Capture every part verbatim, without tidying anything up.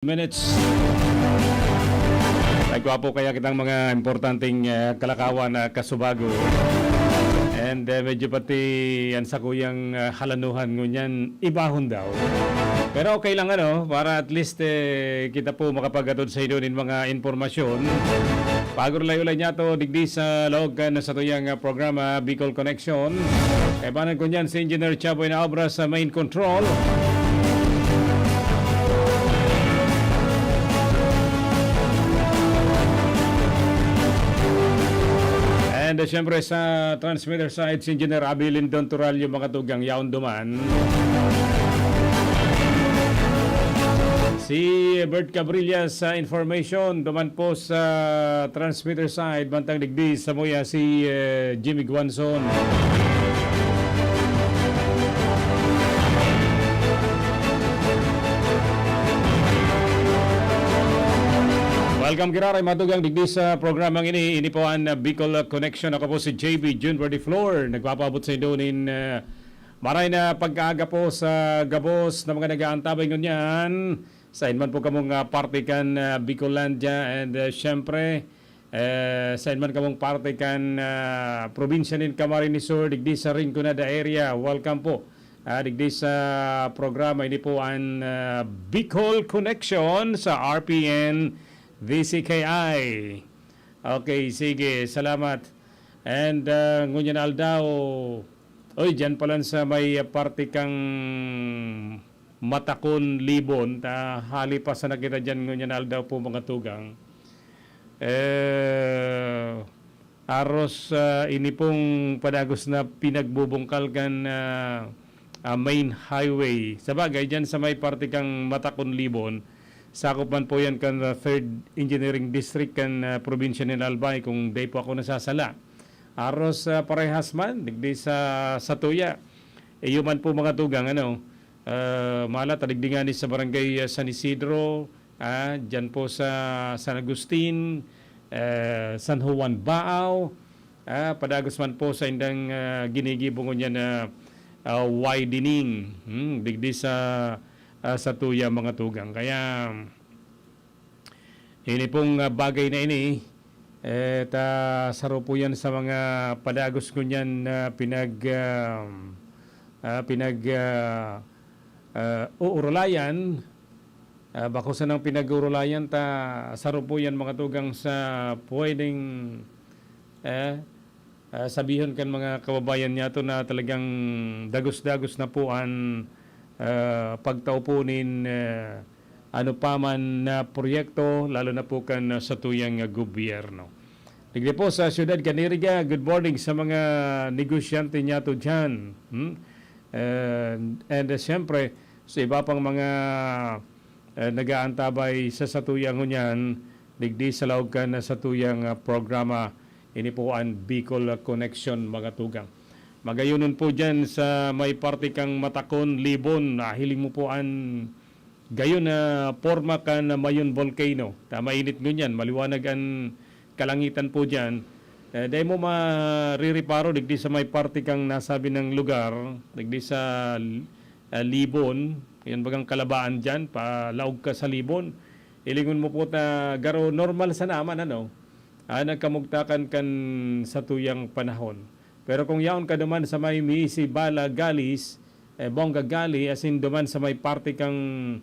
minutes. Nagwapo kaya kitang mga importanteng, ah, kalakawan na kasubago. And, ah, medyo pati an sakuyang, ah, halanuhan ngunyan ibahon daw. Pero okay lang, ano, para at least, eh, kita po makapaghatod sa inyo nin mga impormasyon. Pagurulay-ulay niya to, digdi sa laog kan satuyang, ah, programa, Bicol Connection. Kaibanan ko niyan si Engineer Chaboy na obra sa main control. And, uh, syempre, sa transmitter side, si Engineer Abby Lindon Turalio, mga tugang, yaon duman. Si Bert Cabrillas sa information, duman po sa transmitter side, bantang digdi sa muya si, eh, Jimmy Guanzon. Welcome, giraray, mga tugang, digdi sa programang ini. Ini po an, uh, Bicol Connection. Ako po si J B June Floor. Nagpapaabot sa inyo nin, uh, maray na pagkaaga po sa gabos na mga nag-aantabay ngunyan. Sain man po kamong, ah, parte kan, ah, Bicolandia and, ah, siyempre, eh, sain man kamong parte kan, ah, probinsya nin Camarines Sur, digdi sa Rinconada area, welcome po. Ah, digdi sa programa, ini po an, ah, Bicol Connection sa R P N V C K I. Okay, sige, salamat. And, ah, ngunyan na aldaw, oy, diyan palan sa may, ah, parte kang Matakon, Libon, ta hali pa sana kita diyan ngunyan na aldaw po, mga tugang. Eh, aros, ah, ini pong padagos na pinagbubungkal kan, ah, ah, main highway. Sabagay, diyan sa may parte kang Matakon, Libon, sakop man po yan kan, ah, Third Engineering District kan, ah, probinsya nin Albay, kung dai po ako nasasala. Aros, ah, parehas man, digdi sa, sa Tuya. Iyo man po, mga tugang, ano, ah, mala, ta digdi ngani sa barangay, ah, San Isidro, ah, diyan po sa San Agustin, eh, San Juan Baao, ah, padagos man po sa indang, ah, ginigibo ngunyan na, ah, widening, hmm, digdi sa, ah, sa Tuya, mga tugang. Kaya, ini pong, ah, bagay na ini, eh, ta saro po yan sa mga padagos ngunyan na pinag, ah, ah, pinag, ah, ah, uurulayan. Ah, bako sanang pinag-uurulayan ta saro po yan, mga tugang, sa pwedeng, eh, ah, sabihon kan mga kababayan niyato na talagang dagos-dagos na po an, ah, pagtao po nin, ah, ano pa man na proyekto, lalo na po kan, ah, satuyang, ah, gobyerno. Digdi po sa siyudad kan Iriga, good morning sa mga negosyante niyato diyan. Hmm? And, and, ah, siyempre, sa iba pang mga, ah, nag-aantabay sa satuyang ngunyan, digdi sa laog kan satuyang, ah, programa, ini po an Bicol Connection, mga tugang. Magayonon po diyan sa may parte kang Matakon, Libon, nahiling mo po an gayon na porma kan Mayon Volcano. Ta mainit ngunyan, maliwanag an kalangitan po diyan. Eh, dai mo marireparo digdi sa may parte kang nasabi nang lugar, digdi sa, ah, Libon, yan bagang kalabaan diyan, palaog ka sa Libon. Hilingon mo po ta garo normal sana man, ano, ah, nagkamugtakan kan satuyang panahon. Pero kung yaon ka duman sa may Misibala, Galis, eh, Bongga Gali, asin duman sa may parte kang,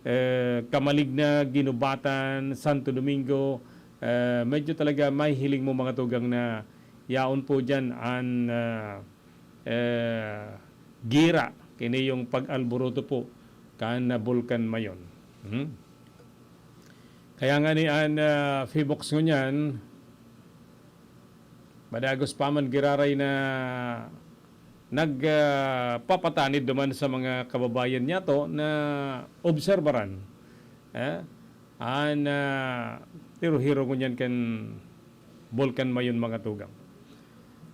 eh, Camaligna, Guinobatan, Santo Domingo, eh, medyo talaga mahihiling mo, mga tugang, na yaon po diyan an, ah, eh, gira, kini yung pag-alboroto po kan Bulkan Mayon. Hmm? Kaya nga ni an, ah, Phivolcs ngunyan, madagos pa man giraray na nag, ah, papatanid duman sa mga kababayan niyato na obserbaran, eh, an, ah, hiro-hiro ngunyan kan Bulkan Mayon, mga tugang.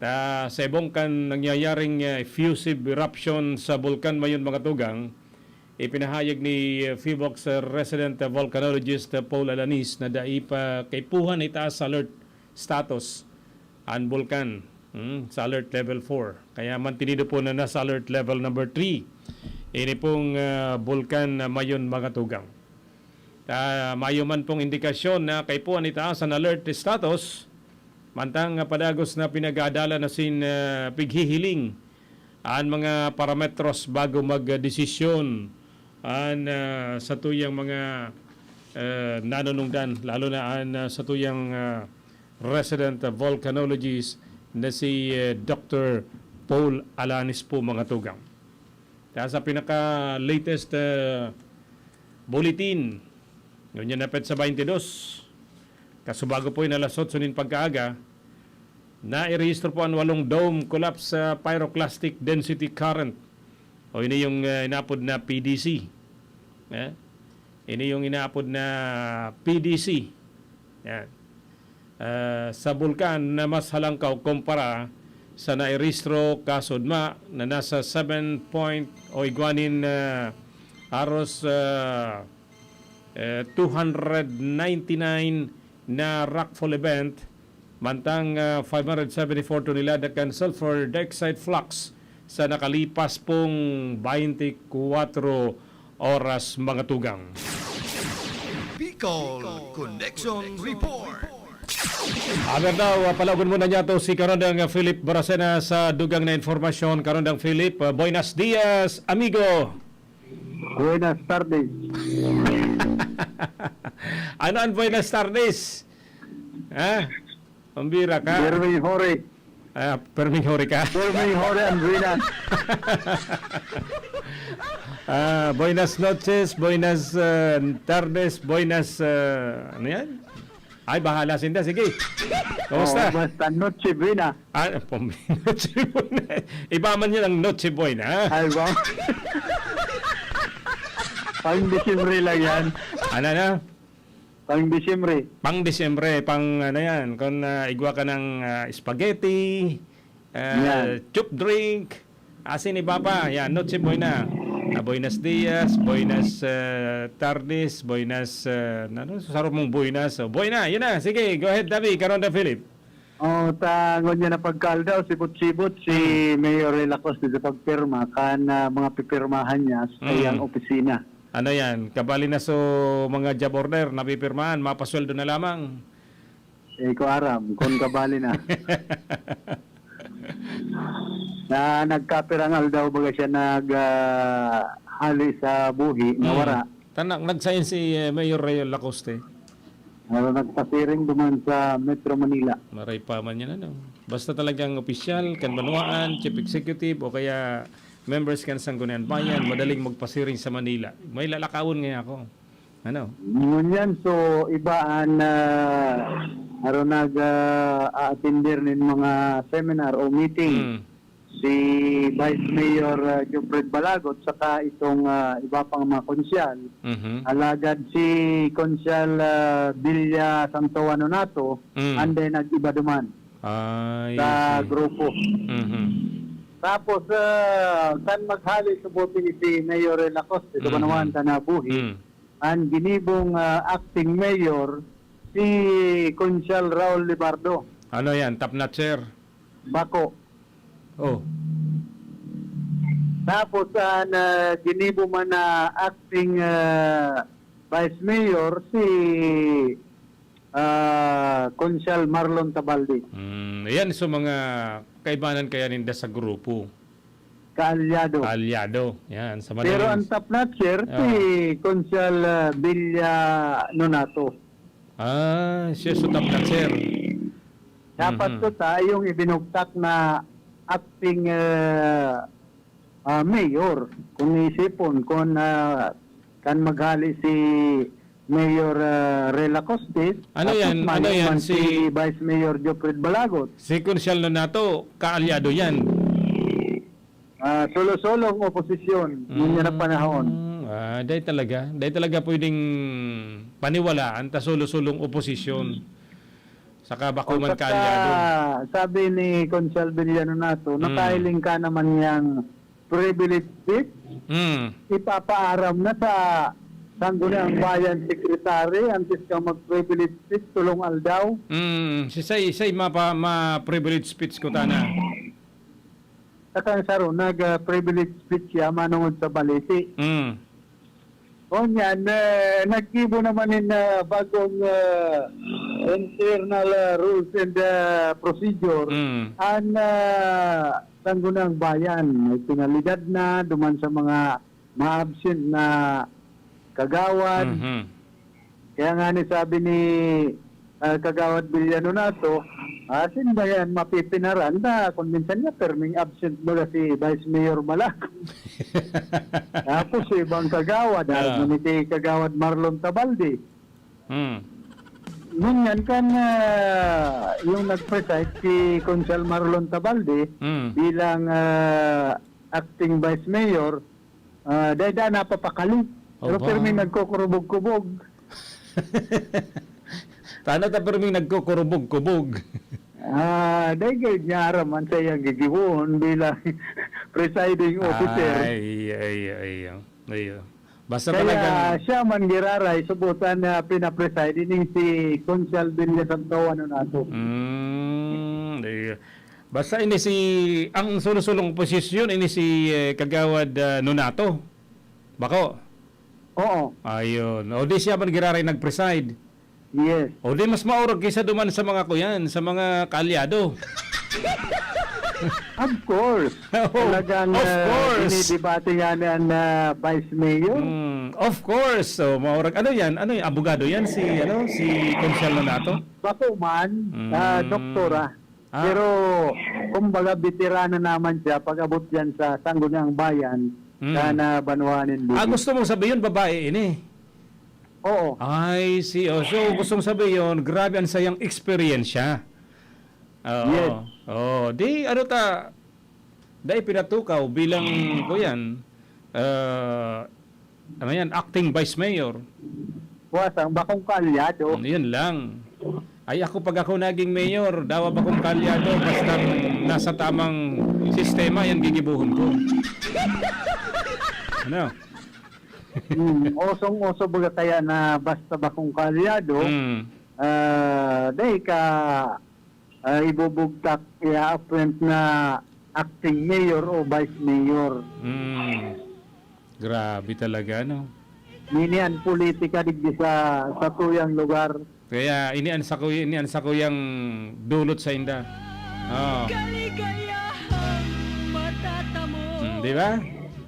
Ta sa ibong kan nangyayaring, ah, effusive eruption sa Bulkan Mayon, mga tugang, ipinahayag ni, ah, Phivolcs, ah, resident, ah, volcanologist, ah, Paul Alanis na dai pa kaipuhan itaas sa alert status an bulkan, hmm, sa alert level four. Kaya mantinido po na nasa alert level number three ini pong, ah, bulkan na Mayon, mga tugang. Ta mayo man pong indikasyon na kaipuhan itaas an alert status, mantang padagos na pinag-aadalan asin, ah, pighihiling an mga parametros bago magdesisyon an, ah, satuyang mga, ah, nanunungdan, lalo na an, ah, satuyang, ah, resident volcanologist na si, eh, Doktor Paul Alanis po, mga tugang. Kaya sa pinaka-latest, ah, bulletin, ngunyan na petsa twenty-two, kasubago po yun alas otso nin pagkaaga, nairehistro po an walong dome collapse sa pyroclastic density current. O ini yung, ah, inaapod na P D C. Eh? Ini yung inaapod na P D C. Yan. Ah, sa bulkan na mas halangkaw kumpara sa nairehistro kasudma na nasa seven point o igwanin na aros, ah, eh, two hundred ninety-nine na rockfall event, mantang, ah, five hundred seventy-four tonelada kan sulfur dioxide flux sa nakalipas pong twenty-four oras, mga tugang. Bicol Connection Report. Aber daw, ah, palaogon muna niya to si Karondang Philip Baracena sa dugang na informasyon. Karondang Philip, ah, buenos dias, amigo. Buenas tardes. Ano ang buenas tardes? Ha? Pambira ka? Berming Hore. Ah, perming hore ka? Berming Hore ang buenas. Ah, buenas noches, buenas, ah, tardes, buenas, ah, ano yan? Ay, bahala sinda. Sige. Kumusta? Oo, basta Noche Buena. Ah, pom-, Noche Buena. Iba man yun ang Noche Buena, ha? Ay, ba? Pang Disyembre lang yan. Ano na? Pang Disyembre. Pang Disyembre, pang ano yan, kung, ah, igwa ka ng, ah, spaghetti, ah, Yan. Chup drink, asin iba pa. Yan, Noche Buena. Ah, buenos dias, buenas, ah, tardes, buenas, ah, ano, saro mong buenas. So, buena, yun na. Sige, go ahead, Davi, Karonda Philip. Oh, ta ngunyan na pagkaaldaw, sibot-sibot si Hmm. Mayor Relacoste sa pagpirma kan, ah, mga pipirmahan niya sa Hmm. iyang opisina. Ano yan? Kabali na so mga job order na pipirmahan, mapasweldo na lamang. Eh, ko aram, kung kabali na. Na nagkapirang aldaw baga siya nag, ah, hali sa buhi, Hmm. nawara. Tanak, nagsain si, eh, Mayor Rayo Lacoste. Ano, nagpasiring duman sa Metro Manila. Maray pa man yan, ano. Basta talagang opisyal, kan banwaan, chief executive, o kaya members kan Sangguniang Bayan, madaling magpasiring sa Manila. May lalakawon nga ako. Ano? Ngunyan, so, iba an, ah, aron nag, ah, a-attender nin mga seminar o meeting. Hmm. Si Vice Mayor, ah, Jofred Balagot, saka itong, ah, iba pang mga konsyal. Mhm. Alagad si Konsyal, ah, Villa Santo Nonato, Mm. anday nag-iba duman Ay, sa sige. grupo. Mhm. Tapos, ah, kan maghali sa bote ni si Mayor Relacoste, sa Mhm. banwaan ta nabuhi, Mm. an ginibong, ah, acting mayor, si Konsyal Raul Libardo. Ano yan? Top notcher? Bako. Oh. Tapos, ah, na ginibo man na acting, ah, vice mayor si, ah, Konsyal Marlon Tabaldi. Hmm, ayan, so mga kaibanan kaya ninda sa grupo. Kaalyado. Kaalyado. Yan, sa Pero madaling ang top notcher, Ah. si Konsyal, ah, Villa Nonato. Ah, siya so top notcher. Dapat Mhm. to ta yung ibinugtak na acting, ah, ah, mayor. Kung isipon, kung, ah, kan maghali si Mayor, ah, Rela Costes, Ano tapos yan? Ano mayo yan? man Si si Vice Mayor Jofred Balagot. Si Konsyal Nonato, kaalyado yan. Ah, solo-solong oposisyon, ngunyan na panahon. Ah, dahil talaga. Dahil talaga pwedeng paniwalaan ta solo-solong oposisyon. Saka bako O, man saka, kaalyado. sabi ni Konsal Villano Nato, Mm. nakahiling ka naman niyang privilege speech, Mm. ipapaaram na sa Sangguniang Bayan Secretary, antes ka mag-privilege speech, tulong aldaw. Mm, si say, say mapa, ma-privilege speech ko tana. Saka ang saro, nag, ah, privilege speech siya, manungod sa baliti. Mm. O niyan, eh, naggibo naman nin, ah, bagong, ah, internal, ah, rules and, ah, procedure Mm. an, ah, Sangguniang Bayan. May penalidad na duman sa mga ma-absent na kagawad. Mhm. Kaya nga ni sabi ni, ah, Kagawad Villano Nato, ah, sinda yan mapipinaran na kung minsan nga perming absent mo na si Vice Mayor Malak. Tapos sa ibang kagawad, ah, Ah. ni si Kagawad Marlon Tabaldi. Hmm. Ngunyan kan, ah, yung nag-preside si Konsehal Marlon Tabaldi Hmm. bilang, ah, acting vice mayor, ah, dai-dai napapakali. Pero Aba. pirmi nagkukurubog-kubog. Tano ta pirming nagkukurubog-kubog. Ah, dai gayud niya aram an saiyang gigibohon bilang presiding officer. Ay, ay, ay, ay. Basta Kaya talagang siya man giraray, subot an, ah, pinapreside, ining si Konsehal Villa Santo, ano nato. Mm, di, basta ini si, ang sulo-sulong oposisyon, ini si, eh, Kagawad, ah, Nonato. Bako? Oo. Ayun. O di siya man giraray nag-preside. Yes. O di mas maurag kaysa duman sa mga kuyan, sa mga kaalyado. Of course. Oh, Talagang, of ah, course. dinidebate nga ni an, ah, Vice Mayor. Mm, of course. So, maurag, ano yan? Ano yung abogado yan? Si, ano, si Konsehal Nonato? Bako man, Mm. ah, doktora. Ah. Pero, kumbaga, veterano naman siya pag-abot dyan sa Sangguniang Bayan, Mm. sa nabanwaan nin Ah, Bugi. gusto mong sabihin, babae ini? Oo. I see. Oh, so, gustong sabihin, grabe ang sayang eksperyensya. Oo. Yes. Oh, di, ano ta, dai pinatukaw bilang, kuyan, ah, ano yan, acting vice mayor. Kuwan, sa bakong kaalyado. Mm, yun lang. Ay, ako, pag ako naging mayor, dawa bakong kaalyado, basta nasa tamang sistema, yan gigibuhon ko. Ano? Hmm, osong-oso baga kaya na basta bakong kaalyado, Hmm. ah, dai ka, ah, ibubugtak, i-appoint na acting mayor o vice mayor. Hmm. Grabe talaga, no? Nini an politika digdi sa, sa tuyang lugar. Kaya ini an sakuy-, ini an sakuyang dulot sa inda. Oh. Kaligayahan matatamo. Hmm, di ba?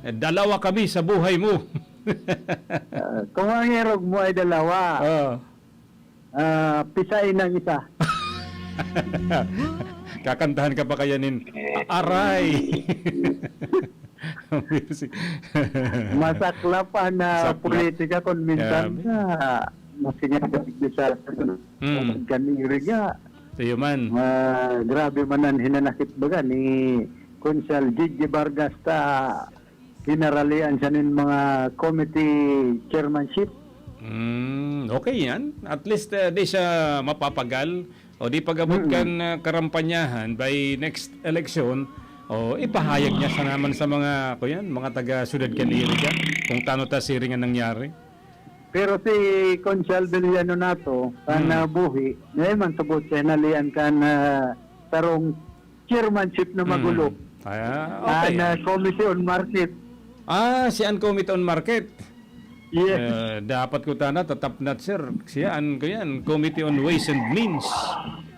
Eh, dalawa kami sa buhay mo. Ah, kung ang erog mo ay dalawa, Oh. ah, pisain ang isa. Kakantahan ka pa kaya nin, "Aray!" Music. Masaklap an, ah, Masaklap. politika kung minsan Grabe. na masingaw sa Mm. kan iriga. Sa'yo man. Ah, grabe man an hinanakit baga ni Konsehal Gigi Vargas ta hinaralian siya nin mga committee chairmanship. Mm, okay yan. At least, eh, di siya mapapagal. O di pag-abot Mm. kan, ah, karampanyahan by next election, o ipahayag niya sa naman sa mga, kuyan, mga taga syudad kan Iriga kung tano ta siring an nangyari. Pero si Konsehal Villano Nato, kan, Hmm. ah, buhi, dai man subot siya hinalian kan, ah, sarong chairmanship na Hmm. magulo. Ah, okay An, ah, yan. Committee on Market. Ah, si an Committee on Market. Yes. Eh, dapat ko tana, tatapnat, sir. Siya, an, kuyan, Committee on Ways and Means.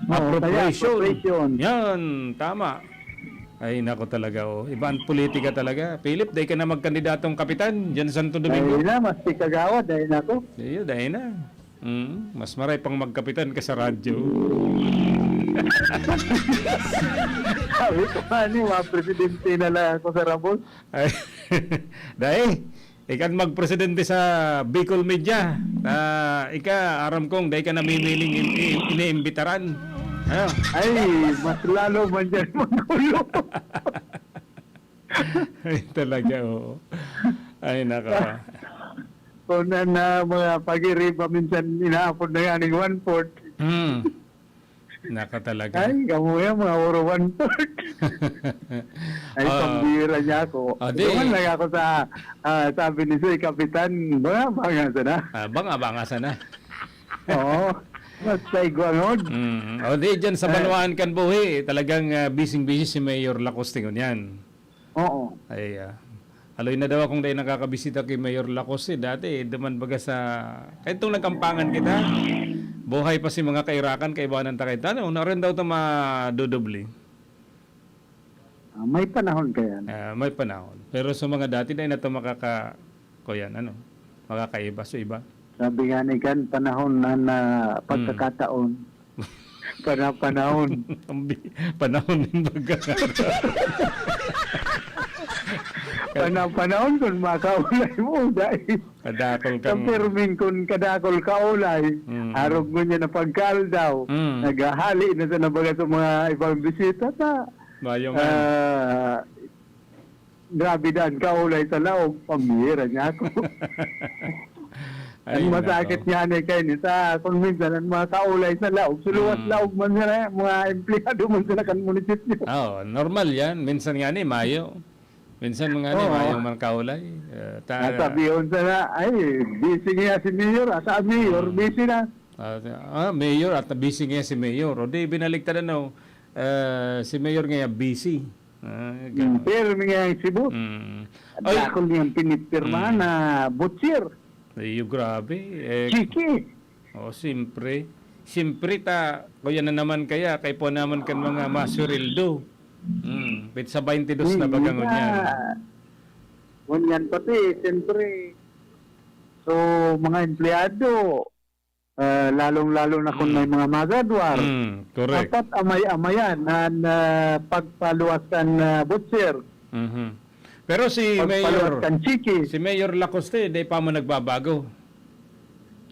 Oo, kaya Appropriation. appropriation. Yan, tama. Ay, nako talaga, oh. Iba an politika talaga. Philip, dai ka na magkandidatong kapitan diyan sa Santo Domingo. Ay, na, maski kagawad, ay, nako. Iyo, dai na. Mm, mas maray pang magkapitan ka sa radyo. Sabi ko nga ni, mga presidente na lang ako sa Rabon. Ay, dai, ika an magpresidente sa Bicol Media. Ah, ika, aram kong dai ka namimiling in-, in-, iniimbitaran. Ano? Ay, mas lalo man dyan magulo. Ay, talaga, oo. Ay, nako. Kung na, na mga pag-iriba, minsan inaapod na nga ning one-fourth. Hmm. Nako talaga. Ay, kamo yan, mga oro one-fourth. Ay, Ah. pambira niya ako. Ah, di. Duman lang ako sa, ah, sabi ni Soy Kapitan, banga-banga sana. Ah, banga-banga sana. Oo. Mas sa igwangod. Mm. O, di, dyan sa Eh. Banwaan kan Buhi, talagang, ah, bising-bisi si Mayor Lacosting, yan. Oo. Ay, ah. Haloy na daw akong dai nakakabisita ki Mayor Lacoste. Dati, duman baga sa, kahit itong nagkampangan kita, buhay pa si mga kairakan, kaibanan ta kahit ano, na rin daw ito madudubli. Ah, may panahon kaya. Ah, may panahon. Pero sa mga dati, dai na ito makaka-, kuyan, ano, makakaiba sa iba. Sabi nga ni Gan, panahon na, na Hmm. pagkakataon. Pana-, panahon. Ang bi-, panahon din pagkakataon. Pana-, panahon kun makaulay mo, dai. Kadakol Sa kang pirming kun kadakol kaulay, Mm. arog mo niya na pagkaaldaw, Mm. naghahali na sa nabaga sa mga ibang bisita na, Mayong ah, grabe daan kaulay sa laog, pambihira niya ako. Ay, Ang masakit nako. nga ni kayo ni sa kung minsan ang mga kaulay sa laog, sa luwas Mm. laog man sila, mga empleyado man sila kan munisipyo. Oo, normal yan. Minsan nga ni, mayo. Minsan nga ni, Oo. mayo man kaulay. Eh, ta- At sabi yun sana, "Ay, busy nga si Mayor." At ang Mayor, Mm. busy na. Ah, ah, Mayor, at busy nga si Mayor. O di, binaliktad ano, eh, si Mayor nga busy. Ah, Hmm, ganun. pero may nga yung sibot. Mm. At Ay. dakol niyang pinipirma Mm. na butcher. Ay, grabe. Eh, Chiki. Oh, siyempre. Siyempre, ta, kuya na naman kaya, kay po naman kan mga masweldo. Mm, pit sa twenty-two na Hmm, baga ngunyan. Ngunyan pati, siyempre. So, mga empleyado, ah, lalong-lalo na kung Mm. may mga magadwar, Mm, correct. dapat amay-amayan ang, ah, pagpaluwas kan, ah, butcher. Mhm. Pero si Pagpaluwas Mayor, kan chiki. si Mayor Lacoste, di pa mo nagbabago.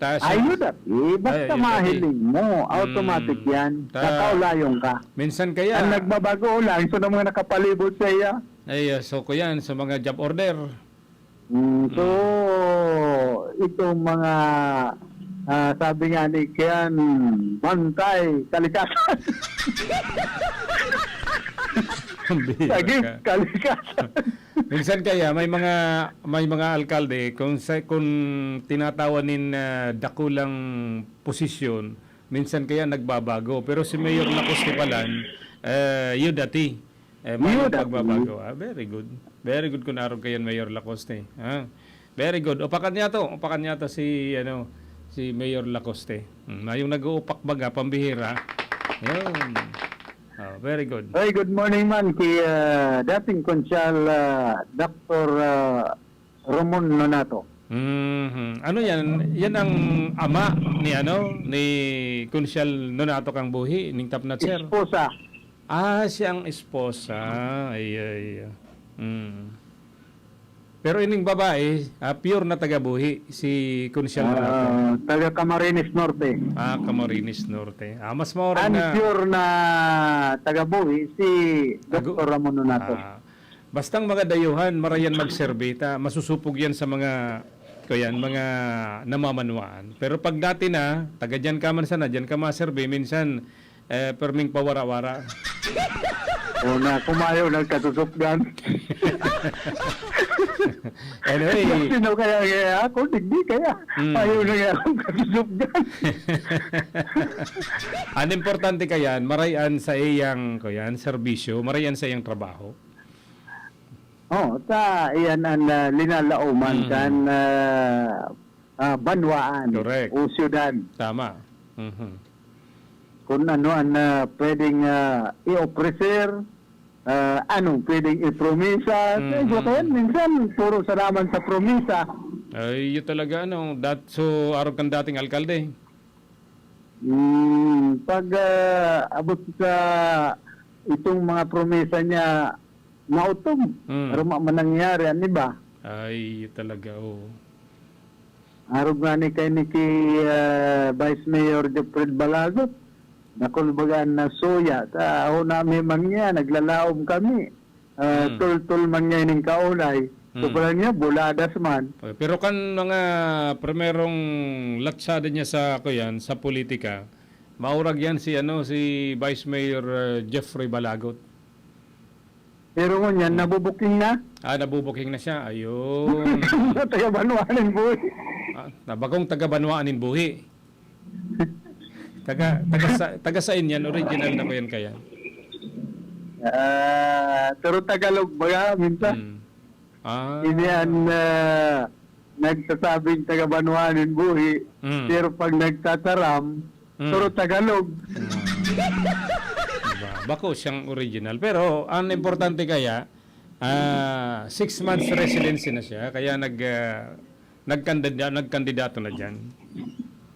Ta-, Ay, si yun dati. Basta Ay, yun dati. mahiling mo, automatic Mm. yan. Ta-, Kakaulayon ka. minsan kaya Ang nagbabago lang, so ng mga nakapalibot sa iya. Ay, ah, so ko yan, sa mga job order. Mm, so, Mm. itong mga, ah, sabi nga ni Kian, bantay, kalikasan. Ang bihira Sagip, ka. kalikasan. Minsan kaya may mga, may mga alkalde kung sa, kung tinatawan nin, ah, dakulang posisyon, minsan kaya nagbabago. Pero si Mayor Lacos Tipalan, eh, yun dati. Eh, Yun, mayong dati. pagbabago. Ah, very good. Very good kun arog kayan, Mayor Lacoste. Ah, very good. Upakan niya to. Upakan niya to si, ano, si Mayor Lacoste. Hmm, mayong nag-uupak baga, pambihira. Yun. Oh, very good. Hey, good morning man kay, ah, dating Konsyal, ah, Doktor, ah, Ramon Nonato. Mhm. Ano yan? Yan ang ama ni, ano, ni Konsyal Nonato kang buhi, ning Tapnat, sir? Esposa. Ah, siya ang esposa. Ay, ay, ay. Mm. Pero ining babae, ah, pure na taga-buhi, si Konsyal Nonato. Ah, taga Camarines Norte. Ah, Camarines Norte. Ah, mas maorang Ang na pure na taga-buhi, si Agu-, Doktor Ramon Nonato. ah, Bastang mga dayuhan, marayan magserbi ta, masusupog yan sa mga, kuyan, mga namamanwaan. Pero pag dati na, taga diyan ka man sana, diyan ka maserbi, minsan, eh, perming pawara-wara. O na, kumayo nagkasusupgan. Anyway. Sino kaya, kaya ako? Digdi kaya. Mm. Ayaw na nga akong kasusupgan. Ang importante kayan, marayan sa iyang, kuyan, serbisyo, marayan sa iyang trabaho. Oh, ta, iyan ang, ah, linalaoman Mm. kan, ah, ah, banwaan Correct. o syudad. Tama. Mhm. Kung ano ang, ah, pwedeng, ah, i-ofrecer, ah, anong pwedeng ipromisa. Mhm. Kaya kaya minsan, puro salamat sa promisa. Ay, yun talaga, ano, dat-, so, arog kang dating alkalde? Hmm, pag, ah, abot sa itong mga promesa niya, nautob. Hmm. Pero ma-, manangyari, ano ba? Ay, talaga, oo. Arog nga ni kay ni ki, ah, Vice Mayor Jeffred Balagot, nakulbagan na suya. Ta, ako na may man niya, naglalaom kami. Ah, Hmm. tultol man ngayon yung kaulay. So, Hmm. pala niya, buladas man. Okay, pero kan mga primerong latsada niya sa, ako yan, sa politika, maurag yan si, ano, si Vice Mayor, ah, Jeffrey Balagot. Pero ngunyan, Hmm. nabubuking na. Ah, nabubuking na siya. Ayun. Taga Banwaan nin Buhi. Ah, nabagong taga Banwaan nin Buhi. Taga, taga sa, taga sain yan? Original na ko yan kaya? Ah, pero Tagalog baga, minsan. Hmm. Ah. Ini an, ah, nagsasabing taga-banwaan nin buhi, Mm. pero pag nagtataram, Mm. puro Tagalog. Mm. Diba? Bako siyang original. Pero ang importante kaya, ah, six months residency na siya, kaya nag, ah, nagkandida-, nagkandidato na diyan.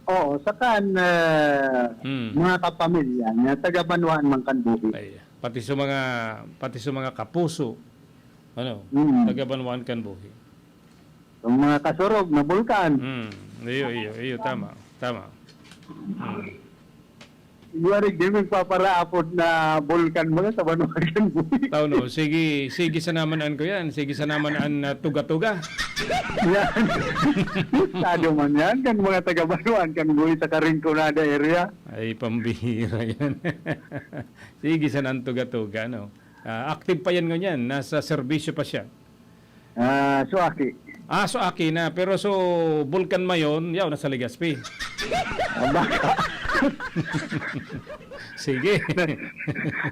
Oo, saka an, ah, Mm. mga kapamilya niya, taga-banwaan man kan buhi. Ay, pati sa mga, pati sa mga kapuso, ano, Mm. taga-banwaan kan buhi. Yung mga kasurog na bulkan. Mm. Iyo, iyo, iyo, tama, tama. Mm. Siguro, di magpaparaapod na bulkan mo sa banwaan kan buhi. Tao, no? Sige, sige sa naman an ko yan. Sige sa naman an, ah, tuga-tuga. Yan. Estado man yan. Kan mga taga-banwaan kan buhi sa Karinconada area. Ay, pambihira yan. Sige sa nan tuga-tuga, no? Ah, active pa yan ngunyan. Nasa serbisyo pa siya. Ah, so aki. Ah, so aki na. Pero so, Bulkan Mayon, yaw, nasa Legazpi. Ah, baka. Sige.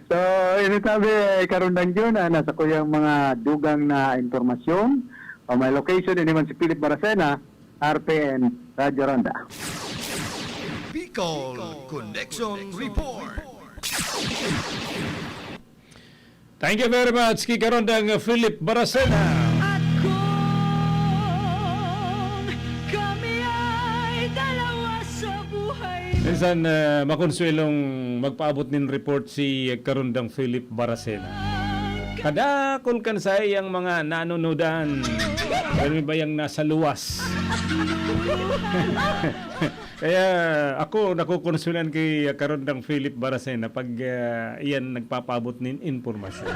So, ini tabi, Karundang Jun, ah, nasa kuyang mga dugang na impormasyon. O may location, ini man si Philip Baracena, R P N, Radyo Ronda. Bicol Connection Report. Thank you very much, Kikarondang Philip Baracena. At kung kami ay dalawa sa buhay mo. Minsan, ah, makonsuelong magpaabot nin report si Karondang Philip Baracena. Kadakol kan saiyang mga nanunudan. Kami ba yang nasa luwas? Kaya ako, nakukonsulan ki Karondang Philip Baracena pag, ah, iyan nagpapaabot nin impormasyon.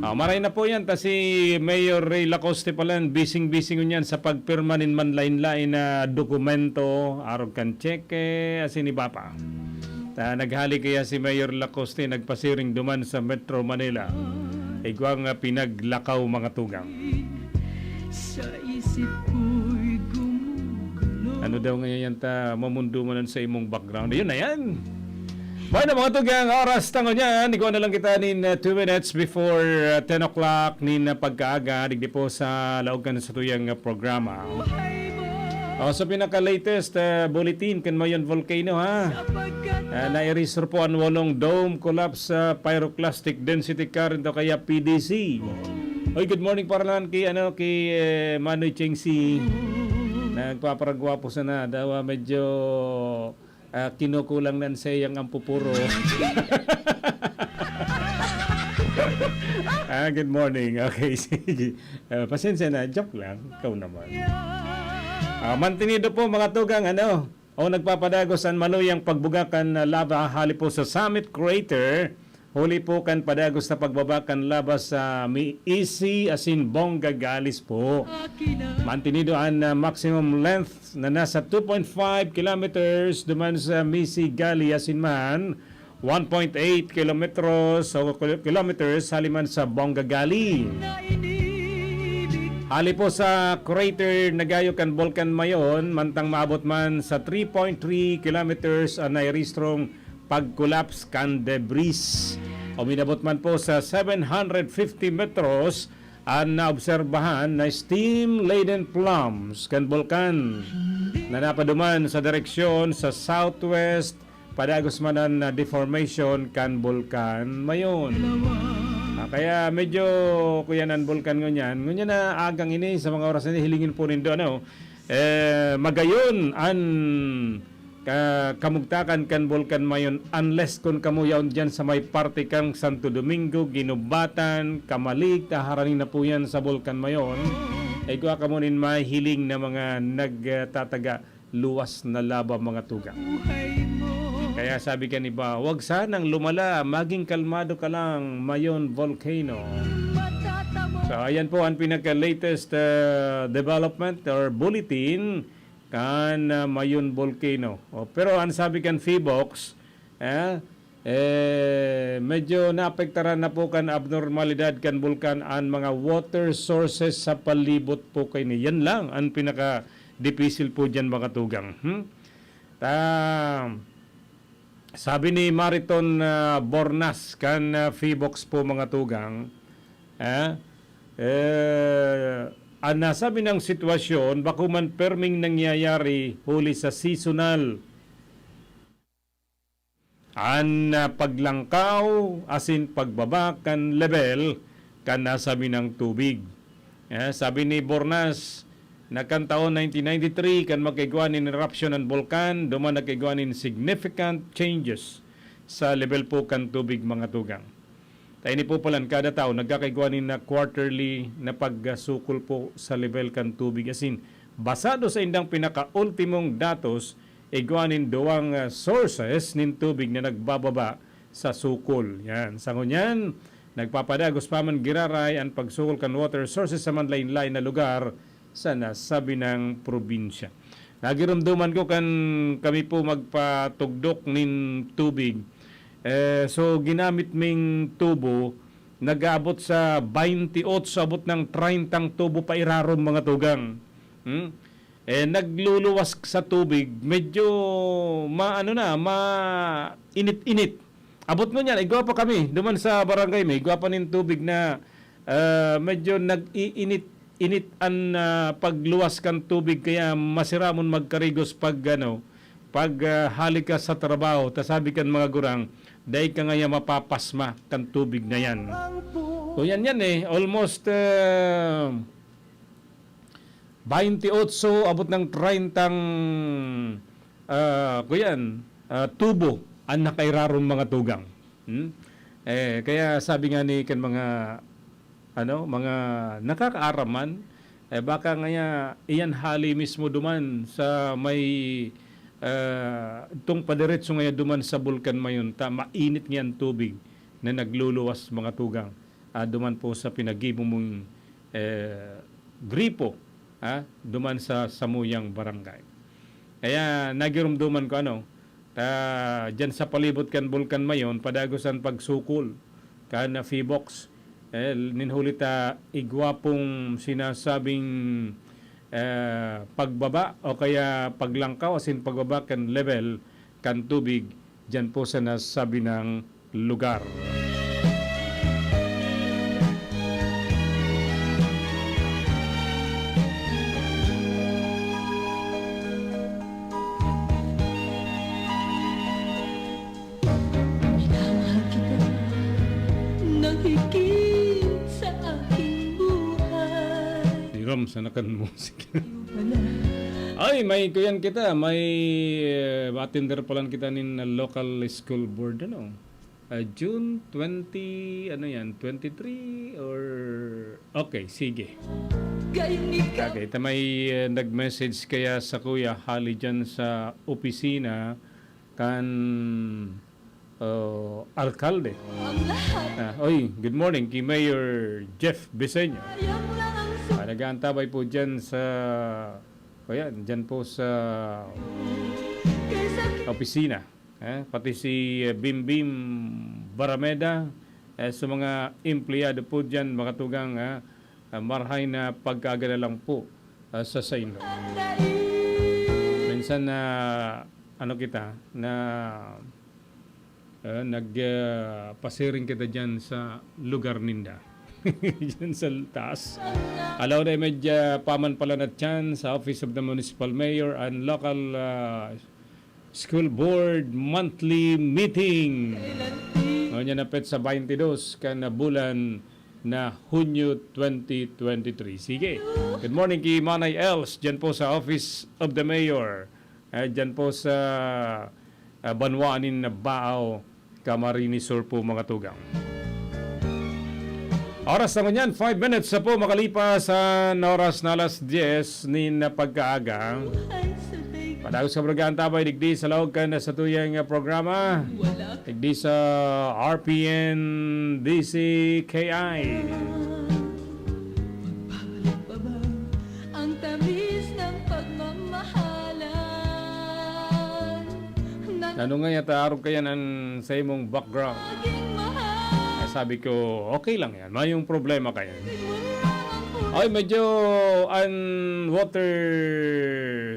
Ah, maray na po yan, ta si Mayor Ray Lacoste pala, bising-bising ngunyan sa pagpirma nin manlain-lain na dokumento, arog kan tseke, asin iba pa. Ta naghali kaya si Mayor Lacoste, nagpasiring duman sa Metro Manila. Igwa nga pinaglakaw, mga tugang. Sa isip ko'y gumugulo. Ano daw ngayon yan ta mamundumanan sa imong background? Ayun na yan. Bueno, mga tugang, oras tango niyan. Igwa na lang kita nin, uh, two minutes before, uh, ten o'clock nin, uh, pagkaaga. Digdi po sa laog kan sa tuyang, uh, programa. Buhay mo. Oh, so pinaka-latest, uh, bulletin kan Mayon Volcano, ha? Sapagkat Ah, nairegister po ang walong dome collapse sa pyroclastic density current o kaya P D C. Oy, good morning para naman kay, ano, kay, eh, Manoy Cheng C. Nagpaparagwapo sana. Daw, ah, medyo, ah, kinukulang na sa iyang ampupuro. Ah, good morning. Okay, sige. Ah, pasensya na. Joke lang. Ikaw naman. Ah, mantenido po, mga tugang, ano, o nagpapadagos an maluyang pagbuga kan lava hali po sa Summit Crater, huli po kan padagos na pagbaba kan lava sa Miisi asin Bongga Galleys po. Mantenido an, ah, maximum length na nasa two point five kilometers duman sa Miisi Galley asin man one point eight kilometros o kil-, kilometers hali man sa Bongga Galley. Hali po sa crater na gayo kan Bulkan Mayon, mantang maabot man sa three point three kilometers an nairehistrong pag-collapse kan debris. Uminabot man po sa seven hundred fifty metros an naobserbahan na steam-laden plumes kan bulkan na napaduman sa direksyon sa southwest padagos man an, ah, deformation kan Bulkan Mayon. Ah, kaya medyo kuyan an bulkan ngunyan. Ngunyan na agang ini, sa mga oras na ini, hilingin po nindo, ano, eh, magayon an ka-, kamugtakan kan Bulkan Mayon, unless kun kamo yaon diyan sa may parte kang Santo Domingo, Guinobatan, Camalig, ta harani na po yan sa Bulkan Mayon. Igwa kamo nin mahiling na mga nagtataga luwas na laba, mga tugang. Kaya sabi kan iba, "Wag sanang lumala, maging kalmado ka lang, Mayon Volcano." So, ayan po ang pinaka-latest, uh, development or bulletin kan, uh, Mayon Volcano. O, pero ang sabi kan Phivolcs, eh, eh, medyo naapektaran na po kan abnormalidad kan bulkan an mga water sources sa palibot po kaini. Yan lang ang pinaka-dipisil po diyan, mga tugang. Hmm? Ta-, sabi ni Mariton, ah, Bornas kan, ah, Phivolcs po, mga tugang, eh, Eh, an nasabi nang sitwasyon bako man perming nangyayari huli sa seasonal. An, ah, paglangkaw asin pagbaba kan lebel kan nasabi nang tubig. Eh, sabi ni Bornas na kan taon nineteen ninety-three kan magkaigwa nin eruption an bulkan, duman nagkaigwa nin significant changes sa lebel po kan tubig, mga tugang. Ta ini po palan kada taon nagkakaigwa nin na quarterly na pagsukol po sa lebel kan tubig asin basado sa indang pinakaultimong datos, igwa nin duwang, ah, sources nin tubig na nagbababa sa sukol. Yan. Sa ngunyan, nagpapadagos pa man giraray an pagsukol kan water sources sa manlain-lain na lugar sa nasabi nang probinsya. Nagirumduman ko kan kami po magpatugdok nin tubig. Eh, so, ginamit ming tubo, nag-aabot sa twenty-eight, so abot ng treinta tubo pa irarom, mga tugang. Hmm? Eh, nagluluwas sa tubig, medyo maano na, mainit-init. Abot ngunyan, igwa pa kami, duman sa barangay mi, igwa pa nin tubig na, ah, medyo nag-iinit-init an, ah, pagluwas kan tubig, kaya masiramon magkarigos pag, ano, pag, ah, hali ka sa trabaho, ta sabi kan mga gurang, dai ka ngaya mapapasma kan tubig na yan. Kung yan yan eh, almost, ah, twenty-eight, abot ng treinta, ah, kuyan, ah, tubo ang nakairarom, mga tugang. Hmm? Eh, kaya sabi nga ni kan mga, ano, mga nakakaaram man, eh, baka ngaya iyan hali mismo duman sa may, ah, itong padiretso ngaya duman sa Bulkan Mayon, ta mainit ngaya ang tubig na nagluluwas, mga tugang, ah, duman po sa pinaggibo mong, eh, gripo, ah, duman sa samuyang barangay. Kaya nagirumduman ko, ano, ta, diyan sa palibot kan Bulkan Mayon, padagos an pagsukol kan Phivolcs. Eh, nin huli ta igwa pong sinasabing, eh, pagbaba o kaya paglangkaw asin pagbaba kan level kan tubig diyan po sa nasabi nang lugar. Minamahal kita, nagigit sa aking buhay. Hiram sa nakan musik. Ay, may kuyan kita, may, eh, attender palan kita nin local school board, ano? Ah, June twenty, ano yan, twenty-three or, okay, sige. Gayong ikaw. Okay, ta may, eh, nag-message kaya sa kuya, hali dyan sa opisina kan, oh, alkalde. Ang lahat. Ah, oy, good morning kay Mayor Jeff Biseño. Ayaw mo lang ang su- Ah, nag-aantabay po dyan sa, o yan, dyan po sa Kaysa opisina. Eh, pati si, eh, Bimbim Barameda, eh, sa mga empleyado po dyan, mga tugang, ah, ah, marhay na pagkaaga na lang po, ah, sa saindo. Minsan na, ano kita, na, ah, nag, ah, pasiring kita dyan sa lugar ninda. Dyan sa taas. Alaw na medya paman pala na tiyan sa Office of the Municipal Mayor and Local, ah, School Board Monthly Meeting. Ngunyan na petsa twenty-two kan bulan na Hunyo twenty twenty-three. Sige. Good morning kay Manay Els, dyan po sa Office of the Mayor. Eh, dyan po sa, ah, banwa nin Baao, Camarines Sur po, mga tugang. Oras na ngunyan, five minutes na po makalipas sa oras na alas diyes nin pagkaaga. Padagos ka, Brigada Tabay, digdi sa laog kan satuyang programa. Digdi sa R P N D C K I. Ang tamis ng pagmamahalan. Ano nga yata, arog kayan an sa imong background? Maging mahal. Ay, sabi ko, okay lang yan. Mayong problema kayan. Ay, medyo an water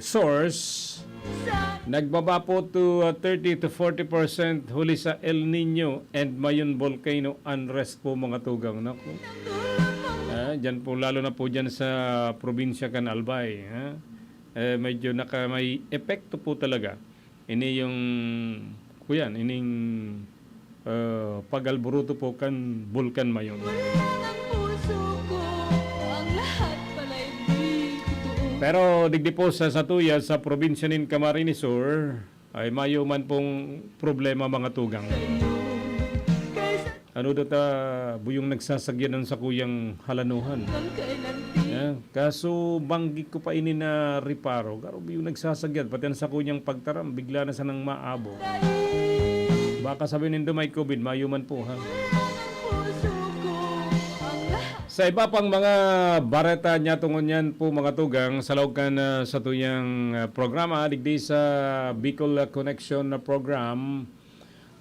source nagbaba po to, uh, thirty to forty percent huli sa El Nino and Mayon volcano unrest po, mga tugang. Naku. Ah, Diyan po, lalo na po diyan sa probinsya kan Albay, ha? Eh, medyo naka-, may epekto po talaga. Ini yung, kuyan, ining, eh, pag-alboroto po kan Bulkan Mayon. Ang puso ko, ang lahat pala'y di totoo. Pero digdi po sa satuya, sa probinsya nin Camarines Sur, ay mayo man pong problema, mga tugang. Ano daw ta, buyong nagsasagyad an sakuyang halanuhan. Ya, kaso banggi ko pa ini na reparo. Garo buyong nagsasagyad, pati an sakuyang pagtaram, bigla na sanang maabo. Baka sabi nindo may covid, mayo man po, ha? Sa iba pang mga bareta niya tungod niyan po, mga tugang, sa laog kan, ah, satuyang, ah, programa, digdi sa Bicol, ah, Connection na program.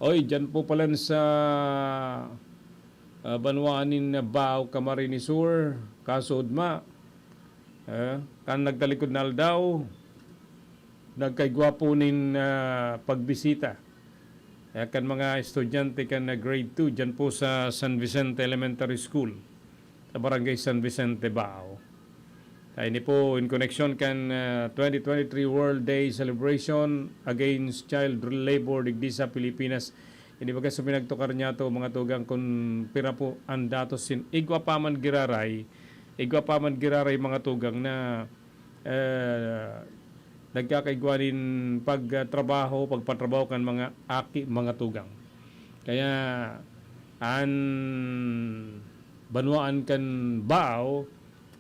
Oy, diyan po palan sa, ah, banwaan nin Bao, Camarines Sur, kaso ugma, eh, kan nagtalikod na aldaw, nagkaigwa po nin, ah, pagbisita, eh, kan mga estudyante kan, ah, grade two, diyan po sa San Vicente Elementary School, sa Barangay San Vicente, Bao. Kaya ini po, in connection kan, ah, twenty twenty-three World Day Celebration Against Child Labor digdi sa Pilipinas. Ini baga sa pinagtukar niya to, mga tugang, kun pira po an datos sin igwa pa man giraray, igwa pa man giraray, mga tugang, na, eh, nagkakaigwa nin pagtrabaho, pagpatrabaho kan mga aki, mga tugang. Kaya an banwaan kan Bao,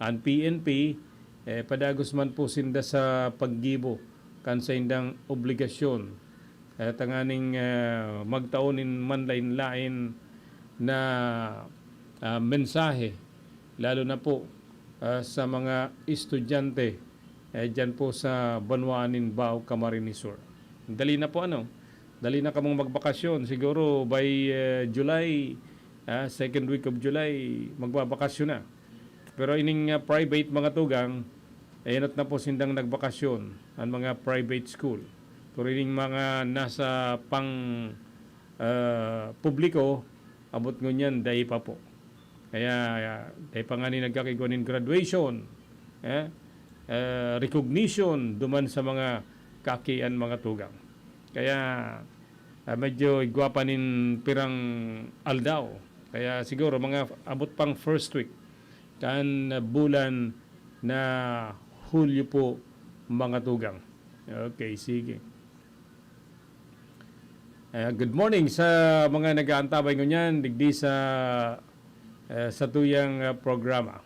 an P N P, eh, padagos man po sinda sa paggibo kan saindang obligasyon, eh, tanganing, eh, magtao nin manlaen-laen na, ah, mensahe, lalo na po, ah, sa mga estudyante, eh, diyan po sa banwaan nin Bao, Camarines Sur. Dali na po, ano? Dali na kamong magbakasyon. Siguro by, eh, July, ah, second week of July, magbabakasyon na. Pero ining, ah, private, mga tugang, eh, enot na po sindang nagbakasyon, an mga private school. Pero ining mga nasa pang, ah, publiko, abot ngunyan, dai pa po. Kaya, ah, dai pa ngani nagkakaigwa nin graduation, eh, eh, recognition duman sa mga kakian, mga tugang. Kaya, ah, medyo igwa pa nin pirang aldaw. Kaya siguro mga abot pang first week kan bulan na Hulyo po, mga tugang. Okay, sige. Eh, good morning sa mga nag-aantabay ngunyan digdi sa, eh, satuyang, ah, programa.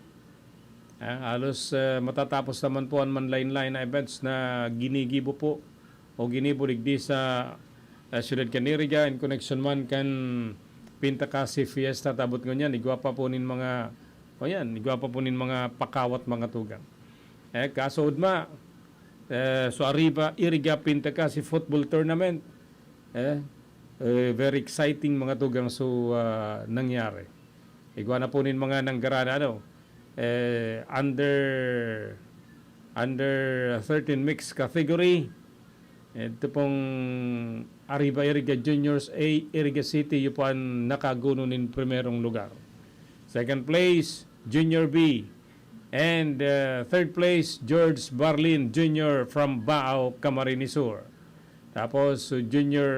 Ah, halos, eh, matatapos naman po an manlaen-laen na events na ginigibo po o ginibo digdi sa, eh, siyudad kan Iriga in connection man kan Pintakasi Fiesta. Tabot ngunyan, igwa pa po nin mga, o yan, igwa pa po nin mga pakawat, mga tugang. Eh, kaso ugma, eh, so Arriba Iriga Pintakasi Football Tournament, eh, eh, very exciting, mga tugang, so, ah, nangyari. Igwa na po nin mga nanggaran na, ano, eh, under, under thirteen mixed category. Ito pong Arriba Iriga Juniors A, Iriga City, iyo po an nakaguno nin primerong lugar. Second place, Junior B. And, uh, third place, George Barlin Junior from Baao, Camarines Sur. Tapos, uh, Junior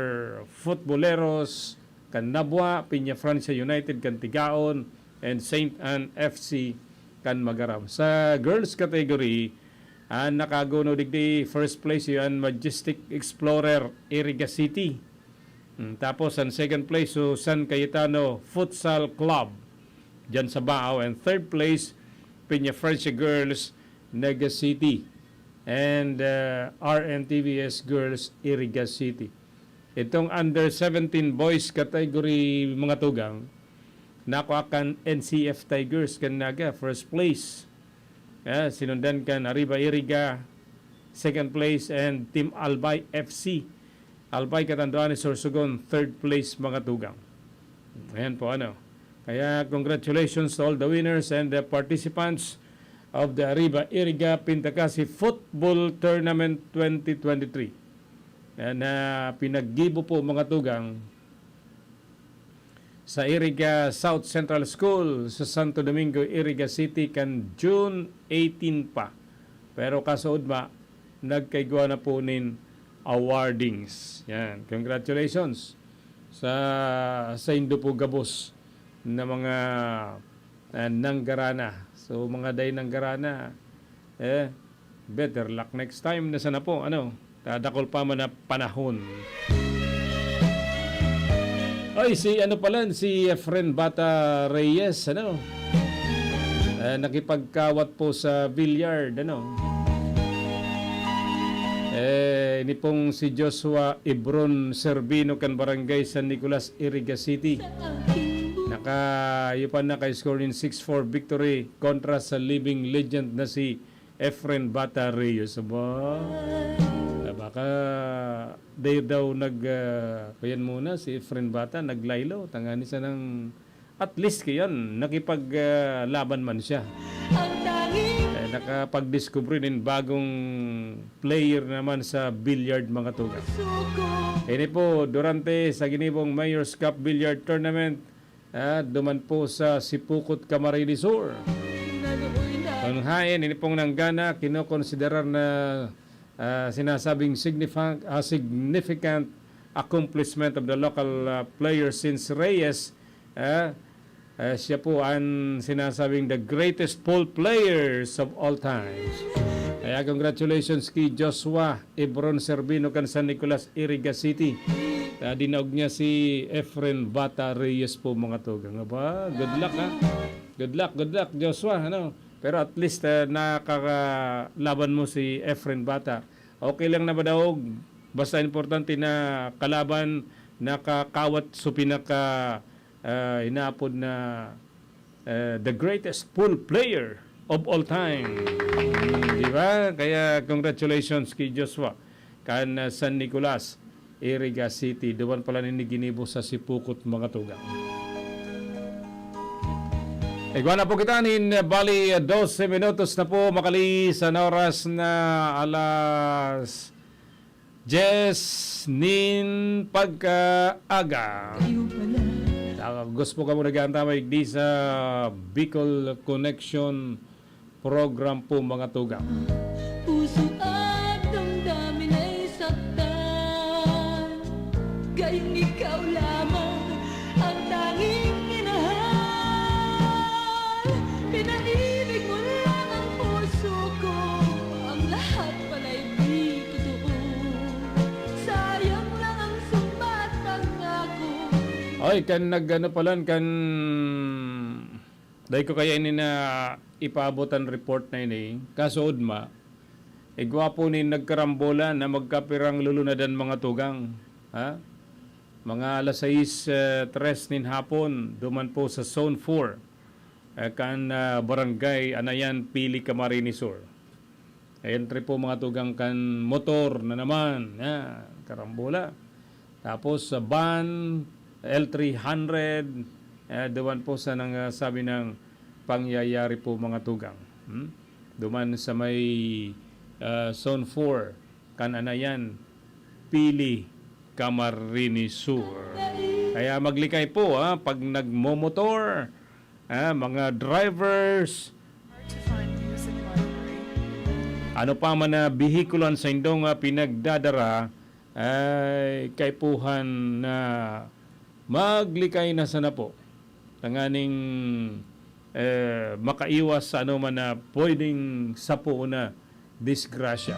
Futboleros kan Nabua, Peña Francia United kan Tigaon, and Saint Ann F C kan Magaram. Sa girls category, ang nakaguno digdi first place, iyo an Majestic Explorer, Iriga City. Mm, tapos ang second place, so San Cayetano Futsal Club, dyan sa Baao. And third place, Peña Francia Girls, Naga City. And, uh, R N T V S Girls, Iriga City. Itong under seventeen boys category, mga tugang, nakuha kan N C F Tigers kan Naga, first place. Eh, sinundan kan Arriba Iriga, second place, and Team Albay F C. Albay, Catanduanes, Sorsogon, third place, mga tugang. Ayan po, ano. Kaya, congratulations to all the winners and the participants of the Arriba Iriga Pintacasi Football Tournament twenty twenty-three. Ayan, na pinaggibo po, mga tugang, sa Iriga South Central School sa Santo Domingo, Iriga City kan June eighteen pa. Pero kasood ma, nagkaigwa na po nin awardings. Yan, congratulations sa saindo po gabos na mga, ah, nanggarana. So, mga day nanggarana, eh, better luck next time na sana po, ano, ta dakul pa man na panahon. Ay, si ano pala, si Efren Bata Reyes, ano, eh, nakipagkawat po sa billiard, ano. Eh, ini pong si Joshua Ibron Servino kan Barangay San Nicolas, Iriga City. Naka, iyo pa, naka-score nin six four victory kontra sa living legend na si Efren Bata Reyes. Aba, ah, baka dai daw nag, ah, kuyan muna si Efren Bata, naglaylo, tangani sanang at least kayan, nakipag, ah, laban man siya. Eh, nakapagdiskubre nin bagong player naman sa billiard, mga tugang. Ini po, durante sa ginibong Mayor's Cup Billiard Tournament, ah, duman po sa Sipocot, Camarines Sur. Ang hain, ini pong nanggana, kinokonsiderar na, ah, sinasabing significant, ah, significant accomplishment of the local, ah, player since Reyes, ah, ah, siya po ang sinasabing the greatest pool players of all times. Kaya congratulations kay Joshua Ebron Serbino kan San Nicolas, Iriga City. Ah, dinaog niya si Efren Bata Reyes po, mga tugang. Aba, good luck, ha? Good luck, good luck, Joshua, ano? Pero at least, ah, nakakalaban mo si Efren Bata. Okay lang na madaog. Basta importante na kalaban, nakakawat sa pinaka, ah, inaapod na, ah, the greatest pool player of all time. Hmm, di ba? Kaya congratulations kay Joshua kan, ah, San Nicolas, Iriga City. Duman pala nin ginibo sa Sipocot, mga tugang. Igwa na po kita nin, bali, dose minutos na po makali sa oras na alas diyes nin pagkaaga. Sa gusto po kamo nag-aantabay di sa Bicol Connection program po, mga tugang. Puso at damdamin ay saktan. Gayong ikaw lamang ang tanging minahal. Pinaibig mo lang ang puso ko. Ang lahat pala'y di totoo. Sayang lang ang sumbat pangako. Oy, kan nag-ano palan, kan Dai ko kaya ini na ipaabot an report na ini. Kaso, Udma, igwa po nin nagkarambola na magkapirang lulunadan, mga tugang. Ha? Mga alas sais, eh, tres nin hapon, duman po sa Zone four, eh, kan, ah, Barangay Anayan, Pili, Camarines Sur. Entry po, mga tugang, kan motor na naman. Yan, karambola. Tapos sa van, L three hundred, eh, duman po sa nang, ah, sabi ng pangyayari po, mga tugang. Hmm? Duman sa may, ah, Zone four, kan Anayan, Pili, Camarines Sur. Kaya maglikay po, ha, pag nagmomotor, ah, mga drivers. Hard to find music library. Ano pa man na behikulo an saindong, ah, pinagdadara, ay kaipuhan na maglikay na sana po. Tanganing, eh, makaiwas sa anoman na pwedeng sapoon na disgrasya.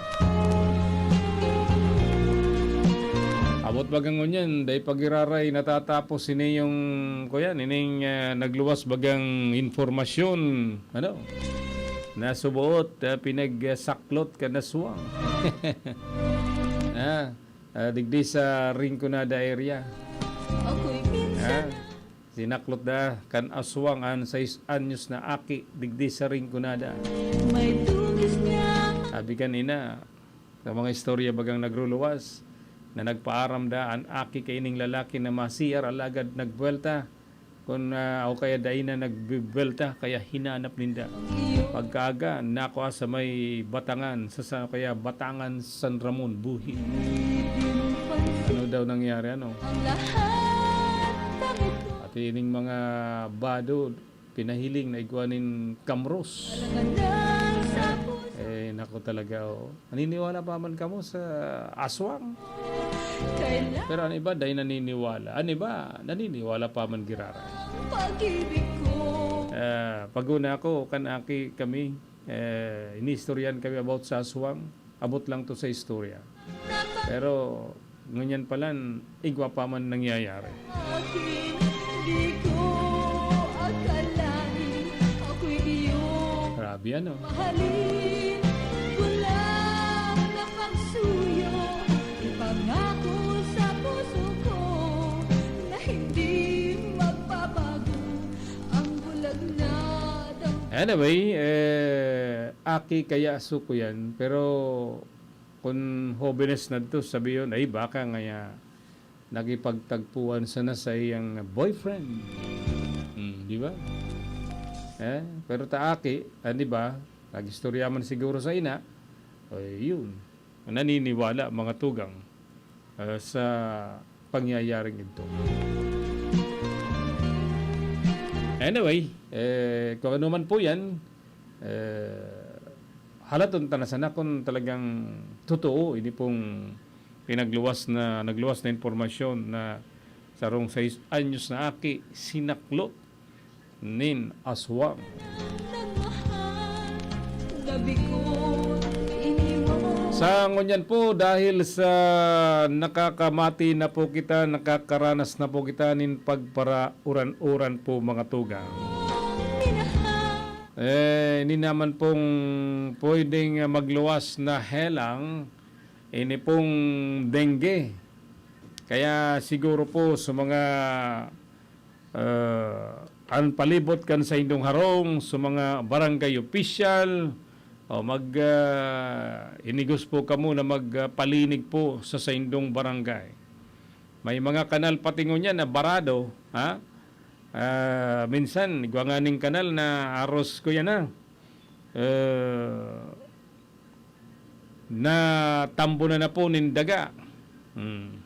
Abot bagang ngunyan, dai pa giraray natatapos ini yung, kuya, nining, ah, nagluwas bagang impormasyon, ano, na suboot, ah, pinagsaklot kan aswang. Ah, ah, digdi sa Rinconada area. Ako'y minsan Ah, sinaklot da kan aswang an sais anyos na aki digdi sa Rinconada. May dugis niya. Sabi kanina, sa mga istorya bagang nagruluwas, na nagpaaram da an aki kaining lalaki na ma-C R alagad nagbuwelta, kun, ah, o kaya dai na nagbubuwelta, kaya hinanap ninda. Pagkaaga, nakua sa may Batangan, sa, sa kaya Batangan, San Ramon, buhi. Ano daw nangyari, ano? Ang lahat, bakit ko At Sining mga bado, pinahiling na igwa nin kamros. Eh, nako talaga, oh. Naniniwala pa man kamo sa aswang? Pero an iba, dai naniniwala. An iba, naniniwala pa man giraray. Ah, pag-una ako, kan aki kami, eh, inistoryahan kami about sa aswang. Abot lang to sa istorya. Pero ngunyan palan, igwa pa man nangyayari. Akin, di ko akalain, ako'y iyong Grabe, ano? Mahalin, kulang na pagsuyo, ipangako sa puso ko na hindi magbabago ang bulag na damdamin. Anyway, eh, aki kaya suko yan, pero kun hobenes na to, sabi yun, ay, baka ngaya nakipagtagpuan sana sa iyang boyfriend. Hmm, di ba? Eh, pero ta aki, ah, di ba? Nag-istorya man siguro sa ina, o yun, naniniwala mga tugang, ah, sa pangyayaring ito. Anyway, eh, kung ano man po yan, eh, halaton ta na sana kung talagang totoo, ini pong pinagluwas na, nagluwas na impormasyon na sarong sais anyos na aki sinaklot nin aswang. Sa ngunyan po, dahil sa nakakamati na po kita, nakakaranas na po kita nin pagparauran-uran po, mga tugang. Eh, ini naman pong pwedeng, ah, magluwas na helang, ini pong dengue. Kaya siguro po sa mga, ah, an palibot kan saindong harong, sa mga barangay opisyal, o mag, ah, inigos po kamo na magpalinig po sa saindong barangay. May mga kanal pati ngunyan na barado, ha? Ah, minsan, igwa nganing kanal na aros ko yan, ha? Eh, natambunan na po nin daga. Hmm.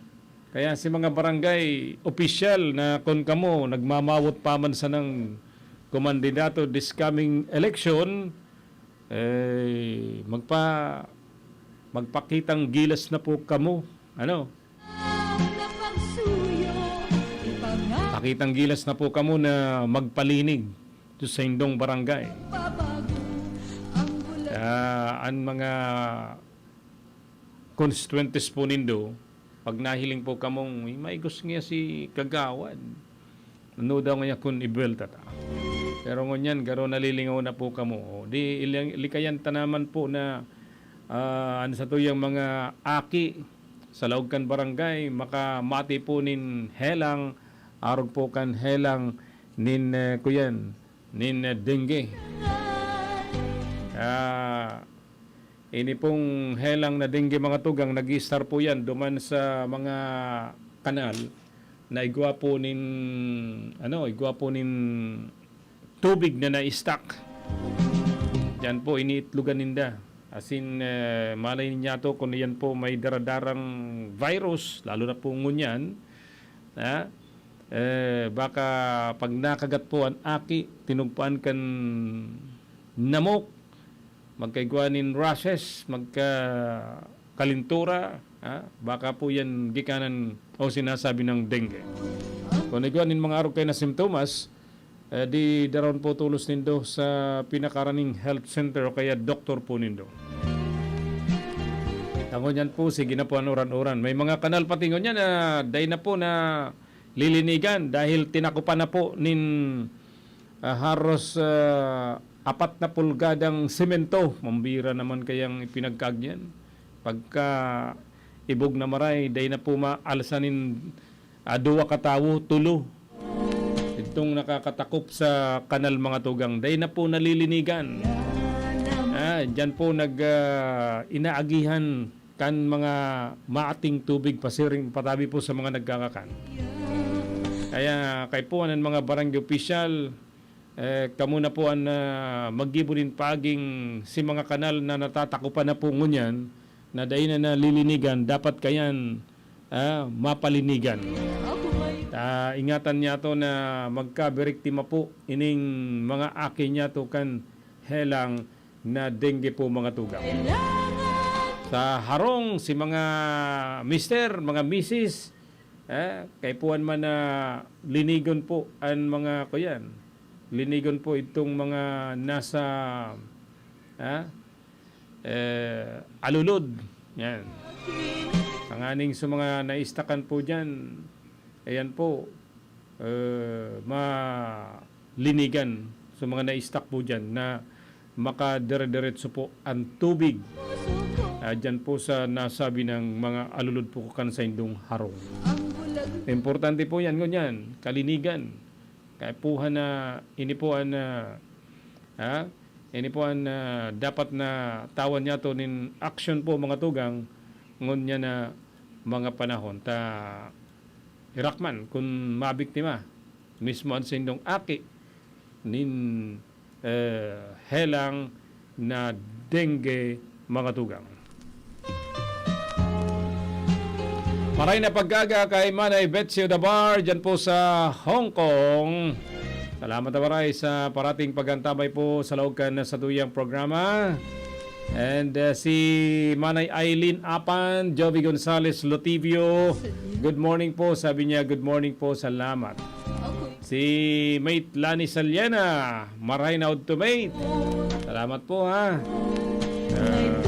Kaya si mga barangay opisyal na kun kamo nagmamawot pa man sanang kumandidato this coming election, eh, magpa-, magpakitang gilas na po kamo. Ano? Pakitang gilas na po kamo na magpalinig sa indong barangay. Ah, an mga constituentes po nindo, pag nahiling po kamong, "Uy, maigos niya si Kagawad." Ano daw niya kun ibuwelta ta? Pero ngunyan, garo nalilingaw na po kamo. O, di, ilang-, likayan ta naman po na, ah, ano sa tuyang mga aki sa laog kan barangay, makamati po nin helang, arog po kan helang nin, eh, kuyan, nin, eh, dengue. Ah, ini pong helang na dengue, mga tugang, nag-i-start po yan duman sa mga kanal na igwa po nin, ano, igwa po nin tubig na na-stuck. Diyan po iniitlogan ninda. As in, eh, malay niya to kung yan po may daradarang virus, lalo na po ngunyan, ha? Eh, baka pag nakagat po an aki, tinugpaan kan namok, magkaigwa nin rashes, magka-, kalintura, ha? Baka po yan gikanan o sinasabi ng dengue. Kung igwa nin mga arog kayo na simptomas, eh, di daron po tolos nindo sa pinakaraning health center o kaya doktor po nindo. Tangon yan po, sige na po an uran-uran. May mga kanal pati ngunyan na dai na po nalilinigan dahil tinakupan na po nin, ah, haros, ah, apat na pulgadang semento. Mambira naman kayang ipinagkaag niyan. Pagka ibog na maray, dai na po maalsa nin, ah, duwa ka tawo, tulo. Itong nakakatakop sa kanal, mga tugang, dai na po nalilinigan. Ah, diyan po nag, ah, inaagihan kan mga maating tubig pasiring patabi po sa mga nagkakakan. Kaya kaipuhan ng mga barangay opisyal, eh, kamo na po an, ah, maggibo nin paaging si mga kanal na natatakupan na po ngunyan na dai na nalilinigan, dapat kayan, ah, mapalinigan. Ah, ingatan niyato na magkabiriktima po ining mga aki niyato kan helang na dengue po, mga tugang. Sa harong, si mga mister, mga misis, eh, kaipuhan man na linigon po an mga, kuyan, linigon po itong mga nasa, ah, eh, alulod. Yan. Tanganing sa mga naistakan po dyan, ayan po, eh, malinigan sa mga naistak po dyan na makadire-diretso po ang tubig, ah, dyan po sa nasabi ng mga alulod po kan saindong harong. Importante po yan, ngunyan, kalinigan. Kaipuhan na ini po an, ah, ha? Ini po an, ah, dapat na tawan niyato nin aksyon po, mga tugang, ngunyan na mga panahon. Ta, irakman kun mabiktima mismo an saindong aki nin, eh, helang na dengue, mga tugang. Maray na pag-aga kay Manay Betsy Odabar, dyan po sa Hong Kong. Salamat na maray sa parating pag-antabay po sa laog kan satuyang programa. And, uh, si Manay Eileen Apan, Jovi Gonzalez Lotivio, good morning po. Sabi niya, "Good morning po, salamat." Si Mate Lani Saliana, maray na udto, Mate. Salamat po, ha. Ah,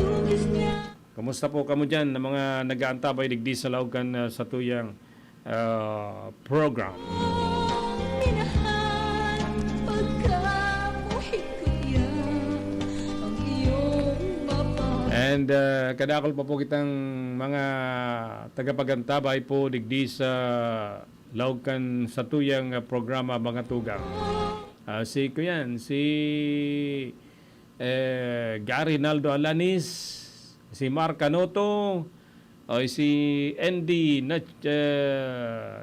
kumusta po kamo dyan na mga nag-aantabay digdi sa laog kan, ah, satuyang, ah, program? And, ah, kadakul pa po kitang mga tagapag-antabay po digdi sa laog kan satuyang, ah, programa, mga tugang. Ah, si, kuyan, si, eh, Gary Naldo Alanis, si Mark Canoto, o si Andy Nach-, eh,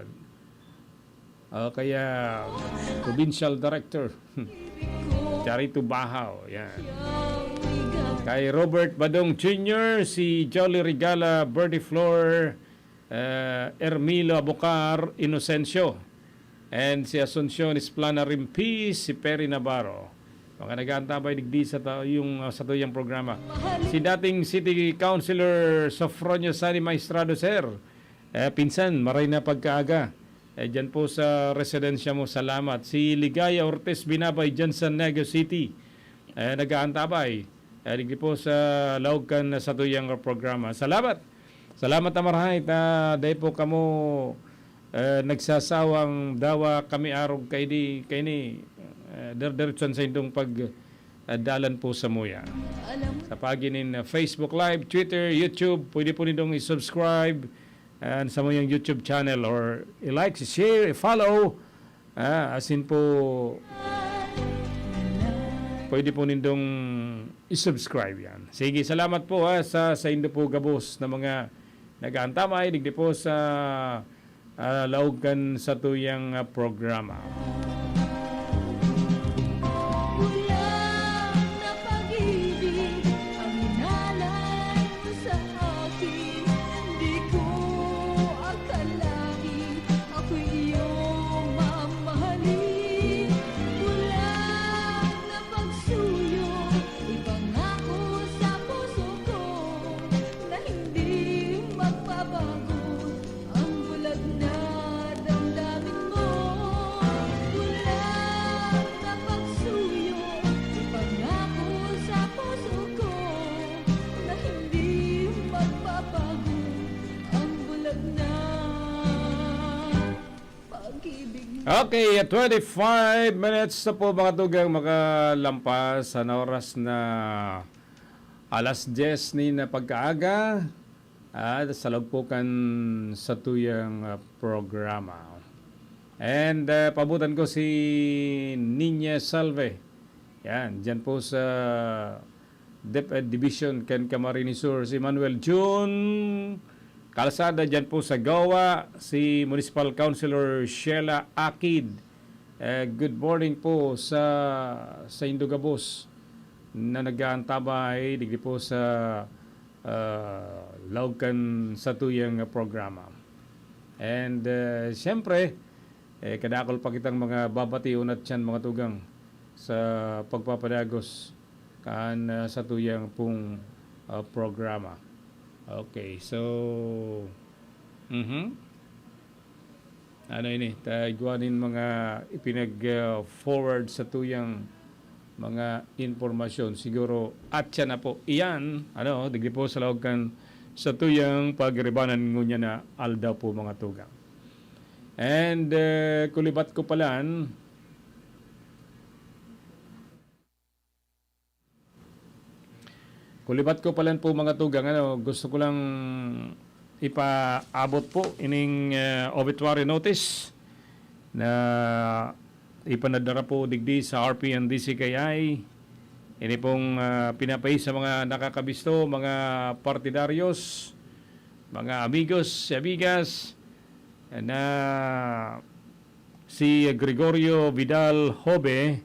o kaya Provincial Director Charito Bahaw, yan. Kay Robert Badong Junior, si Jolly Regala, Birdie Flor, eh, Ermilo Abocar Inocencio, and si Asuncion Esplana Rimpis, si Perry Navarro. Mga nag-aantabay digdi sa ta-, yung, ah, satuyang programa. Si dating City Councilor Sofronio Sani Maestrado, sir. Eh, pinsan, maray na pagkaaga. Eh, dyan po sa residensya mo, salamat. Si Ligaya Ortiz Binabay dyan sa Negros City. Eh, nag-aantabay. Eh, digdi po sa laog kan satuyang programa. Salamat. Salamat na marahay ta dai po kamo, eh, nagsasawang dawa kami arog kaini, kaini, eh, der-, diretson sa indong pag, eh, dalan po samuya. Sa pagi nin, eh, Facebook Live, Twitter, YouTube, pwede po nindong i-subscribe, ah, sa muyang YouTube channel or i-like, i-share, i-follow. Ah, asin po, pwede po nindong i-subscribe yan. Sige, salamat po, ha, sa, sa indo po gabos na mga nag-aantamay, digdi po sa, ah, laog kan satuyang, ah, programa. Kulang na pag-ibig ang inalay mo sa akin. Di ko akalain ako'y iyong mamahalin. Kulang na pagsuyo, ipangako sa puso ko na hindi magbabago ang bulag na damdamin mo. Kulang na pagsuyo, ipangako sa puso ko na hindi magbabago ang bulag na pag-ibig mo. Okay, at twenty-five minutes na po, mga tugang, makalampas sa oras na alas diyes ni na pagkaaga. Ah, sa laog po kan satuyang, ah, programa. And, ah, paabotan ko si Niña Salve. Yan, dyan po sa DepEd Division kan Camarines Sur, si Manuel Jun Calzada, dyan po sa Goa, si Municipal Councilor Sheila Akid. Eh, good morning po sa, sa indo gabos na nag-aantabay digdi po sa, ah, laog kan satuyang programa. And, eh, siyempre, Eh, kadakol pa kitang mga babation at siyan, mga tugang, sa pagpapadagos kan, ah, satuyang pong, ah, programa. Okay, so, mhm. Ano ini? Ta-, igwa nin mga ipinag, ah, forward satuyang mga impormasyon. Siguro, at siya na po. Iyan, ano, digdi po sa laog kan satuyang pagribanan ngunyan na aldaw po, mga tugang. And, eh, kulibat ko palan, kulibat ko palan po, mga tugang, ano, gusto ko lang ipaabot po ining, eh, obituary notice na ipanadara po digdi sa R P N D C K I. Ini pong, ah, pinapahi sa mga nakakabisto, mga partidaryos, mga amigos, amigas, na si Gregorio Vidal Jobe,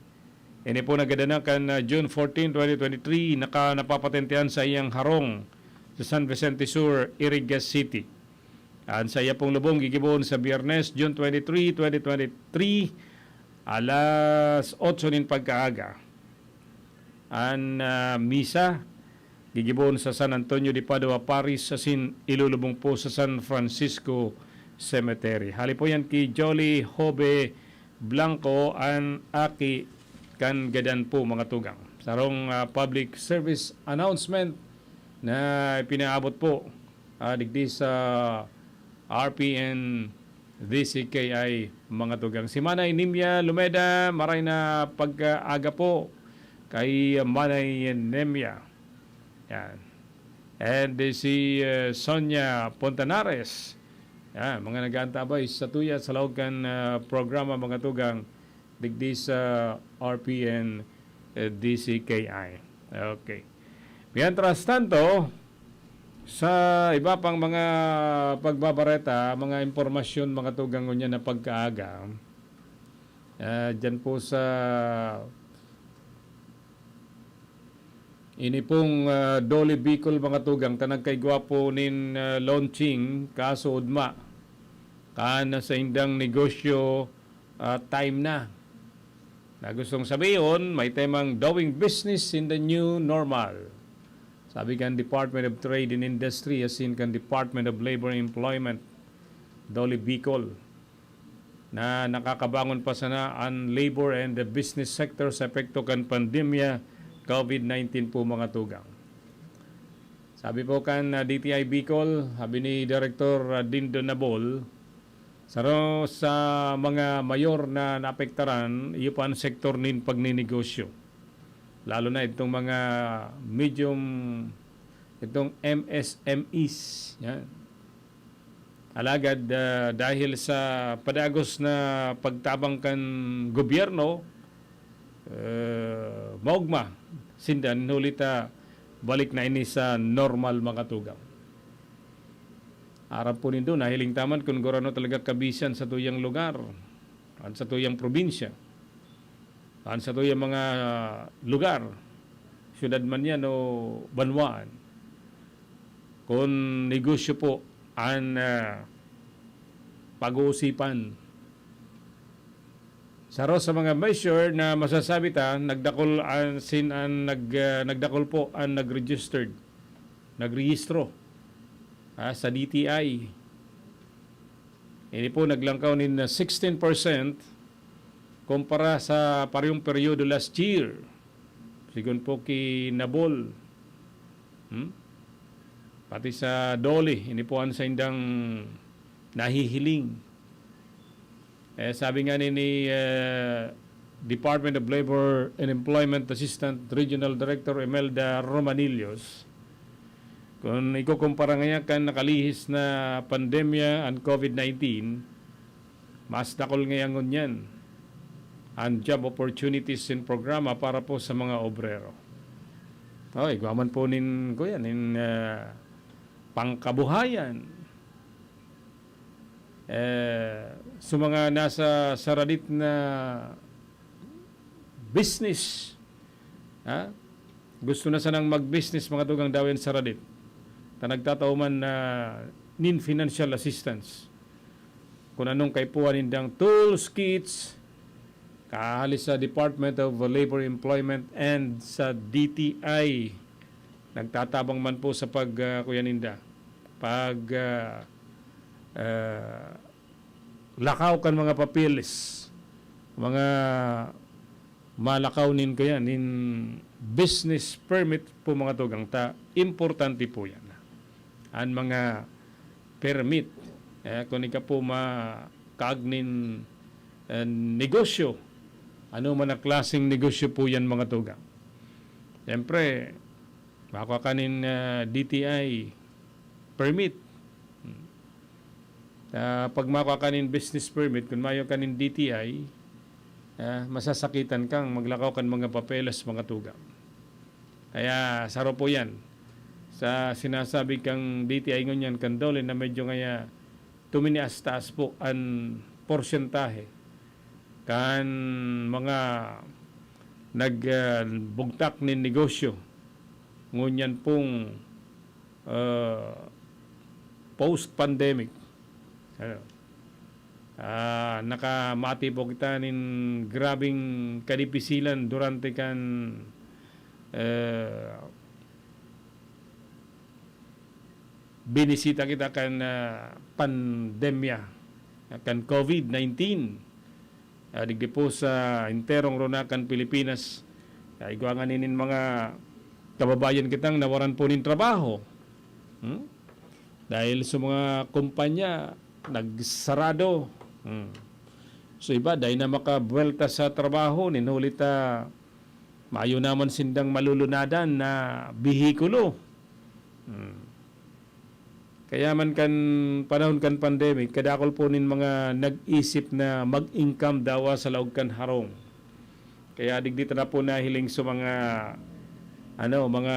ini po nagadan na kan, ah, June fourteen, twenty twenty-three, naka-, napapatentehan sa iyang harong sa San Vicente Sur, Iriga City. An saiya pong lubong gigibohon sa Biyernes, June twenty-three, twenty twenty-three, alas otso nin pagkaaga. An, ah, misa gigibohon sa San Antonio de Padua Parish asin ilulubong po sa San Francisco Cemetery. Hali po yan ki Jolly Jobe Blanco, an aki kan gadan po, mga tugang. Sarong, ah, public service announcement na pinaabot po, ah, digdi sa R P N D C K I, mga tugang. Si Manay Nimia Lumeda, maray na pag-aga po kay Manay Nimia. Yan. And, eh, si, eh, Sonia Pontanares. Yan, mga nag-aantabay sa tuya sa laog kan, ah, programa, mga tugang, digdi sa R P N, eh, D C K I. Okay. Mientras tanto, sa iba pang mga pagbabareta, mga impormasyon, mga tugang, ngunyan na pagkaaga, ah, dyan po sa ini pong, ah, Dole Bicol, mga tugang, ta nagkaigwa po nin, ah, launching, kaso ugma, kan sa indang negosyo, ah, time na. Na gustong sabihon, may temang Doing Business in the New Normal. Sabi kan Department of Trade and Industry, asin kan Department of Labor and Employment, Dole Bicol, na nakakabangon pa sana an labor and the business sector sa epekto kan pandemya COVID nineteen po, mga tugang. Sabi po kan, ah, D T I Bicol, sabi ni Direktor, ah, Dindo Nabol, saro sa mga mayor na naapektaran, iyo pa an sektor nin pagninegosyo. Lalo na itong mga medium, itong M S M Es, yan. Alagad, ah, dahil sa padagos na pagtabang kan gobyerno, eh, maogma sinda, huli ta balik na ini sa normal, mga tugang. Aram po nindo, nahiling ta man kun gurano talaga kabisan sa tuyang lugar, an sa tuyang probinsya, an sa tuyang mga lugar, syudad man yan o banwaan. Kun negosyo po an, ah, pag-uusipan. Saro sa mga measure na masasabi ta, nagdakul an sin-, an nag-, ah, nagdakul po an nag-registered, nagrehistro, ah, sa D T I. Ini po naglangkaw nin, ah, sixteen percent kumpara sa parehong peryodo last year. Sigon po ki Nabol. Hmm? Pati sa Dole, ini po an saindang nahihiling. Eh, sabi nga ni, ni, eh, Department of Labor and Employment Assistant Regional Director Imelda Romanillos, kun ikukumpara ngaya kan nakalihis na pandemya an COVID nineteen, mas dakul ngaya ngunyan an job opportunities in programa para po sa mga obrero. Oh, igwa man po nin, kuya, nin, ah, pangkabuhayan. Eh, sa mga nasa saradit na business, ha? Gusto na sanang mag-business, mga tugang, daw yan saradit. Ta nagtatao man na nin financial assistance. kung anong kaipuhan nindang tools, kits, kahali sa Department of Labor, Employment and sa D T I. Nagtatabang man po sa pag, ah, kuya ninda, pag, ah, ah, lakaw kan mga papeles, mga malakaw nin kuya, nin business permit po, mga tugang ta, importante po yan. An mga permit, eh, kung ika po makaag nin, eh, negosyo, ano man na klaseng negosyo po yan, mga tugang. Siyempre, makua ka nin, ah, D T I permit. Hmm. Ah, pag makua ka nin business permit, kung mayo ka nin D T I, ah, masasakitan kang maglakaw kan mga papeles, mga tugang. Kaya saro po yan sa sinasabi kang D T I ngunyan, kan DOLE, na medyo ngaya tumineas-taas po an porsyentahe kan mga nag, ah, bugtak nin negosyo ngunyan pong, ah, post-pandemic. Ano? Ah, nakamati po kita nin grabeng kadipisilan durante kan, eh, binisita kita kan, ah, pandemya, kan COVID nineteen. Ah, digdi po sa enterong rona kan Pilipinas, ah, igwa ngani nin mga kababayan kitang nawaran po nin trabaho. Hmm? Dahil sa mga kumpanya, nagsarado. Hmm. So, iba, dai na makabuwelta sa trabaho, nin huli ta mayo naman sindang malulunadan na behikulo. Hmm. Kaya man kan panahon kan pandemic, kadakul po nin mga nag-isip na mag-income dawa sa laog kan harong. Kaya digdi ta na po nahiling sa mga, ano, mga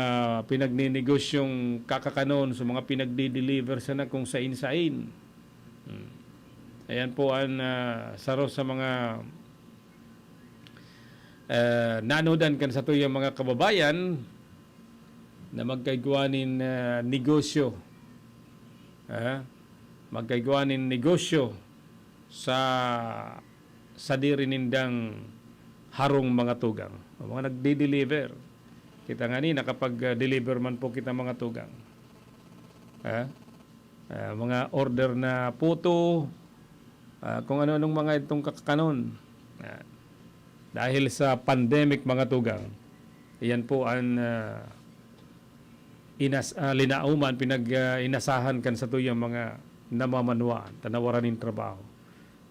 pinagnenegosyong kakakanon, sa mga pinagdi-deliver sana kung sain-sain. Hmm. Ayan po an, ah, saro sa mga, ah, nanodan kan satuyang mga kababayan na magkaigwa nin, ah, negosyo. Ah, magkaigwa nin negosyo sa sadiri nindang harong, mga tugang. Ang mga nagde-deliver. Kita ngani, nakapag-deliver man po kita, mga tugang. Ah, ah, mga order na puto, ah, kung ano-anong mga itong kakakanon. Ah, dahil sa pandemic, mga tugang, iyan po an, ah, inas-, ah, linauman, pinag, ah, inasahan kan satuyang mga namamanwaan, ta nawaran nin trabaho.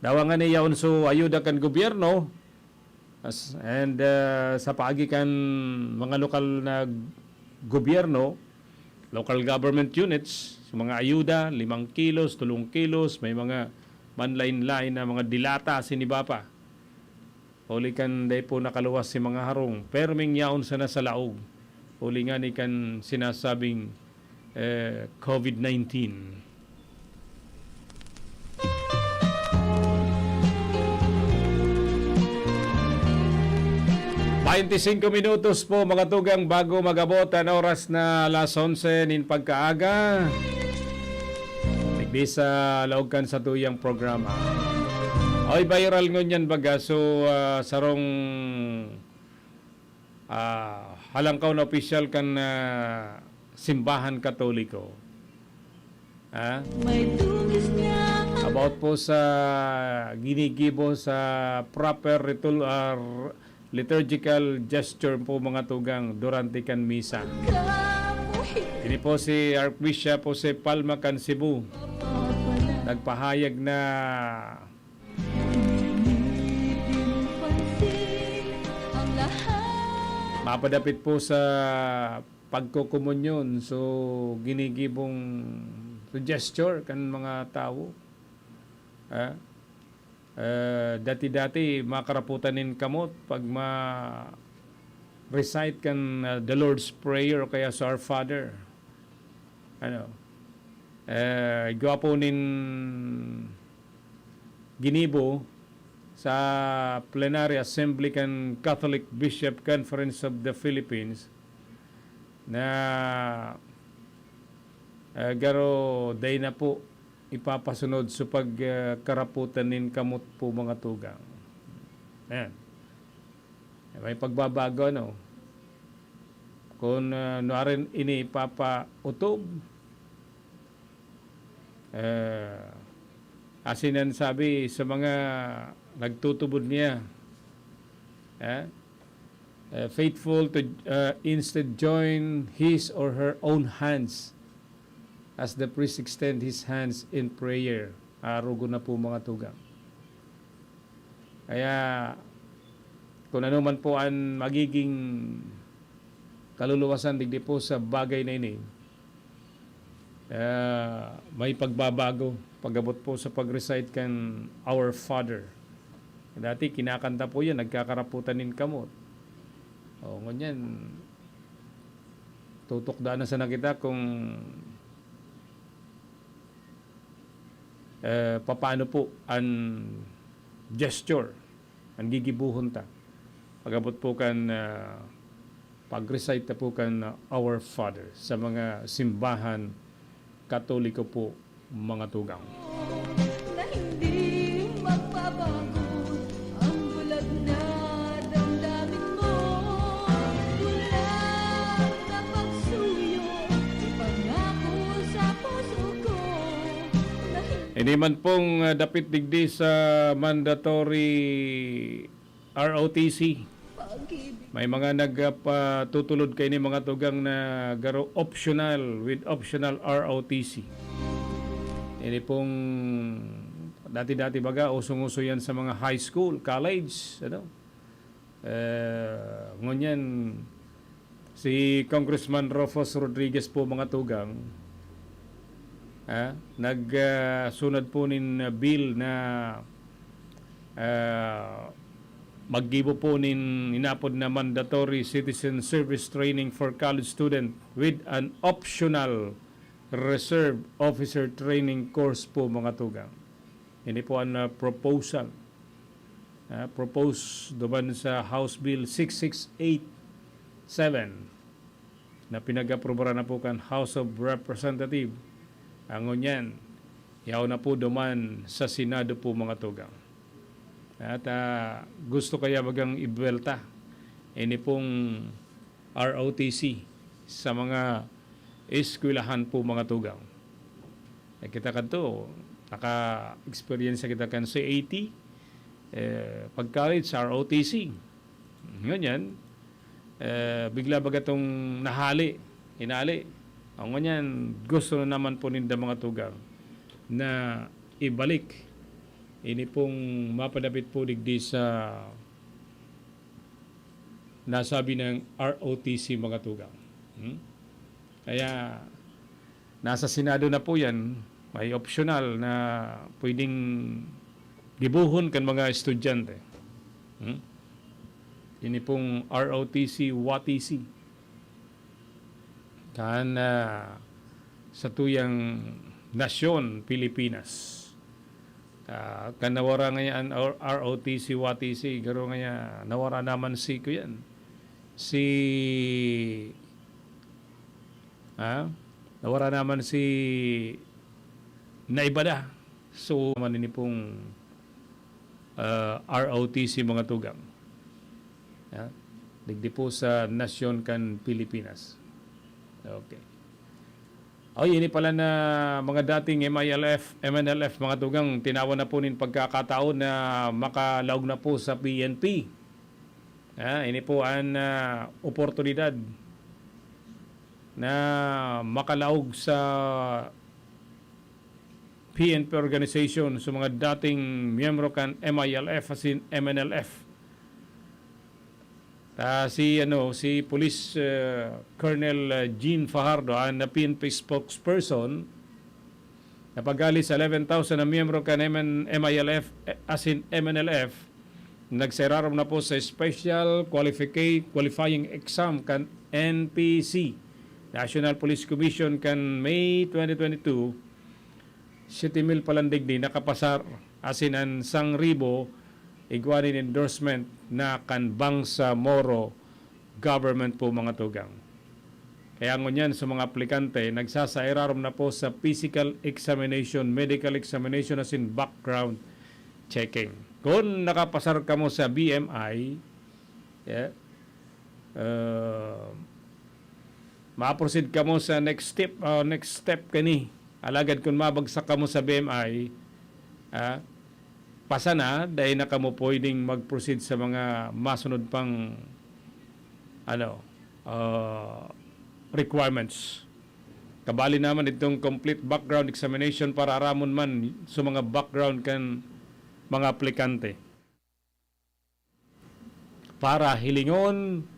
Dawa ngani yaon so ayuda kan gobyerno, as-, and, ah, sa paagi kan mga lokal na gobyerno, local government units, sa mga ayuda, limang kilos, tolong kilos, may mga manlain-lain na mga dilata, asin iba pa. Huli kan dai po nakaluwas si mga harong, perming yaon sana sa laog. Huli ngani kan sinasabing, eh, COVID nineteen. Bainti singko minutos po, mga tugang, bago mag-abot an oras na alas onse nin pagkaaga. Digdi sa laog kan satuyang programa. Oy, viral ngunyan baga. So, ah, sarong, ah, halangkaw na opisyal kan, ah, simbahan Katoliko. Ha? May dugis niya. About po sa ginigibo sa proper ritul-, ah, r-, liturgical gesture po, mga tugang, durante kan misa. Kamuhi. Ini po si Archbishop Jose Palma kan Cebu. Nagpahayag na mapadapit po sa pagkokomunyon, so ginigibong so gesture kan mga tawo. Ah, eh, dati-dati, makaraputan nin kamot pag ma-recite kan, ah, the Lord's Prayer o kaya sa Our Father. Ano? Eh, igwa po nin ginibo sa Plenary Assembly kan Catholic Bishop Conference of the Philippines na, eh, garo dai na po ipapasunod sa pag, ah, karaputan nin kamot po, mga tugang. Ayan. May pagbabago, ano? Kung, ah, nuarin ini ipapautob, ah, asin an sabi sa mga nagtutubod niya, ah, ah, faithful to, ah, instead join his or her own hands as the priest extend his hands in prayer. Arugo na po, mga tugang. Kaya, kung ano man po an magiging kaluluwasan digdi po sa bagay na ini, ah, may pagbabago pag-abot po sa pag-recite kan Our Father. Dati, kinakanta po yan, nagkakaraputan nin kamot. O, ngunyan, tutukdaan na sana kita kung, eh, papaano po an gesture, an gigibohon ta. Pag-abot po kan, ah, pag-recite ta po kan, ah, Our Father sa mga simbahan Katoliko po, mga tugang. Na hindi magbabago ang bulag na damdamin mo. Bulag na pagsuyo, ipangako sa puso ko na hindi Ini man pong, ah, dapit digdi sa mandatory R O T C. May mga nagpatutulod kaini, mga tugang, na garo optional, with optional R O T C. Ini pong dati-dati baga, usong-uso yan sa mga high school, college, ano? Eh, ngunyan, si Congressman Rufus Rodriguez po, mga tugang, ah, nag, ah, sunod po nin, ah, bill na, ah, maggibo po nin inapod na mandatory citizen service training for college student with an optional reserve officer training course po, mga tugang. Ini po an, ah, proposal, ah, propose duman sa House Bill six six eight seven na pinag-aprobaran na po kan House of Representative. Ang ngunyan, yaon na po duman sa Senado po, mga tugang. At, ah, gusto kaya bagang ibuwelta ini pong R O T C sa mga eskwelahan po, mga tugang. Eh, kita kadto, naka-experience kita kan C A T, eh, pag-college, R O T C. Ngunyan, eh, bigla baga tong nahali, hinali. Ang ngunyan, gusto na naman po ninda, mga tugang, na ibalik ini pong mapadapit po digdi sa nasabi ng R O T C, mga tugang. Hmm? Kaya, nasa Senado na po yan. May optional na pwedeng gibohon kan mga estudyante. Hmm? Ini pong R O T C, W A T C. Kan, ah, sa tuyang nasyon, Pilipinas. Ah, kan nawara ngaya an R-, R O T C, W A T C, garo ngaya nawara naman si, kuyan, si, ha? Nawara naman si Naibada. So, man ini pong, ah, R O T C, mga tugang. Ha? Digdi po sa nasyon kan Pilipinas. Okay. Ay, ini pala na mga dating M I L F, M N L F, mga tugang, tinawan na po nin pagkakataon na makalaog na po sa P N P. Ah, ini po an, ah, oportunidad na makalaog sa P N P organization sa mga dating miyembro kan M I L F asin M N L F. Ta si, ano, si Police, eh, Colonel, eh, Jean Fajardo, ang P N P spokesperson, na pag-ali sa eleven thousand na miyembro kan M N, M I L F, eh, asin M N L F, nagserarom na po sa Special Qualifica-, Qualifying Exam kan N P C, National Police Commission, kan May twenty twenty-two, siyete mil pa lang digdi nakapasar, asin an sangribo igwa nin endorsement na kan Bangsamoro government po, mga tugang. Kaya ngunyan sa mga aplikante, nagsasairarom na po sa physical examination, medical examination asin background checking. Kun nakapasar kamo sa B M I, yeah, ah, ma-proceed kamo sa next step, ah, next step kani. Alagad kun mabagsak kamo sa B M I, ah, pasa na, dai na kamo pwedeng mag-proceed sa mga masunod pang, ano, ah, requirements. Kabali naman itong complete background examination para aramon man sa mga background kan mga aplikante. Para hilingon,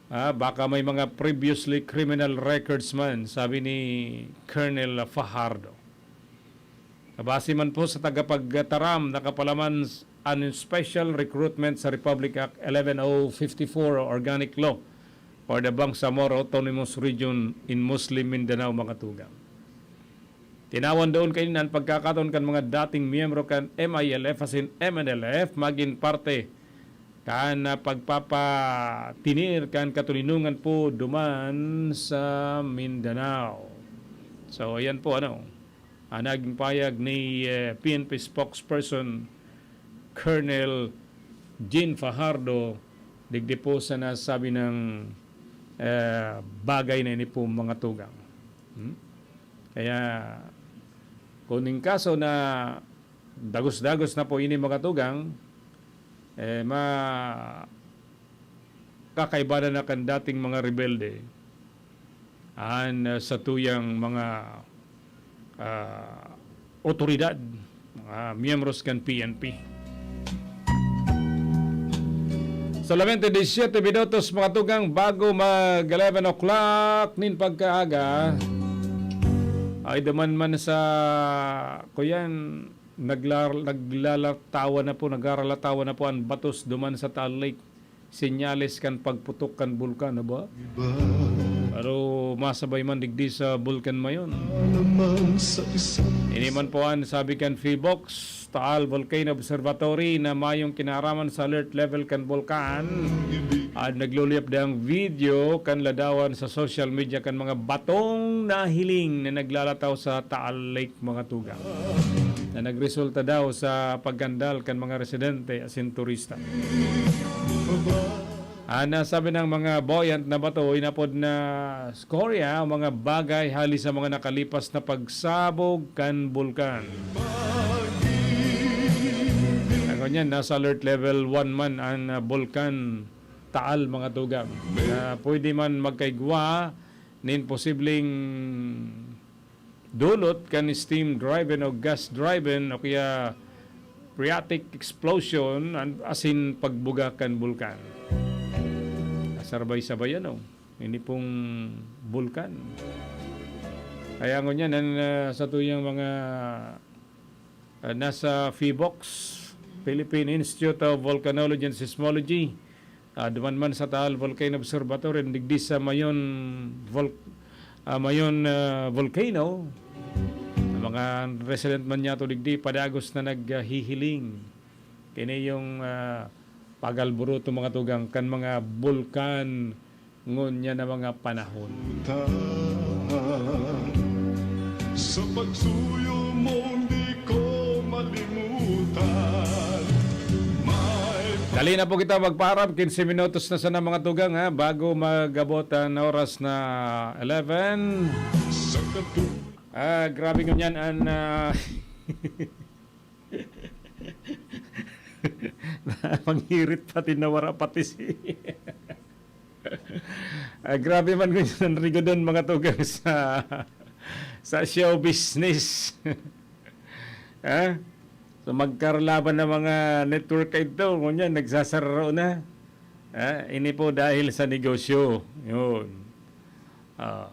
ah, baka may mga previously criminal records man, sabi ni Colonel Fajardo. Kabase man po sa tagapagtaram, nakapalaman s-, an Special Recruitment sa Republic Act eleven oh fifty-four o Organic Law for the Bangsamoro Autonomous Region in Muslim Mindanao, mga tugang. Tinawan doon kaini an pagkakataon kan mga dating miyembro kan M I L F asin M N L F magin parte kan, ah, pagpapatinir kan katoninongan po duman sa Mindanao. So, ayan po, ano, ang naging pahayag ni, eh, P N P spokesperson Colonel Jean Fajardo digdi po sa nasabi ng, eh, bagay na ini po, mga tugang. Hmm? Kaya, kung in kaso na dagos-dagos na po ini, mga tugang, eh, ma-, kakaiba na na kan dating mga rebelde an, ah, satuyang mga, ah, otoridad, mga miyembros kan P N P. Solamente disiyete minutos, mga tugang, bago mag eleven o'clock nin pagkaaga. Ay, duman man sa, kuyan, naglar-, naglalatawa na po, nagaralatawa na po an batos duman sa Taal Lake. Senyales kan pagputok kan bulkan, aba? Pero masabay man digdi sa Bulkan Mayon. Ini man po an sabi kan PHIVOLCS, Taal Volcano Observatory, na mayong kinaaraman sa alert level kan bulkan. At nagluliyap dang video kan ladawan sa social media kan mga batong nahiling na naglalataw sa Taal Lake, mga tugang, na nagresulta daw sa pagkandal kan mga residente asin turista. An nasabi ng mga buoyant na bato, inapod na scoria, ang mga bagay hali sa mga nakalipas na pagsabog kan bulkan. Ngunyan, nasa alert level one man an, ah, bulkan Taal, mga tugang, na pwede man magkaigwa nin posibleng dulot kan steam-driven o gas-driven o kaya phreatic explosion an-, asin pagbuga kan bulkan. Sarbay-sabay, ano, ini pong bulkan. Kaya ngunyan, an, ah, satuyang mga, ah, nasa PHIVOLCS, Philippine Institute of Volcanology and Seismology, ah, duman man sa Taal Volcano Observatory, digdi sa Mayon Vol-, ah, Mayon, ah, Volcano. Ang mga resident man niyato digdi, padagos na naghihiling. Kini yung, ah, pag-alboroto, mga tugang, kan mga bulkan ngunyan na mga panahon. Sa pagsuyo mo, di ko malimutan. May Dali na po kita magpaaram. Kinse minutos na sana, mga tugang, ha, bago mag-abot ang oras na eleven. Sa katu- Ah, grabe ngunyan an, ah, Manghirit pati nawara pati si Ah, grabe man ngunyan an rigodon, mga tugang, sa, sa show business. Ha? So, magkarlaban na mga network kaidto, ngunyan nagsasararo na. Ha? Ini po dahil sa negosyo. Yun. Ah.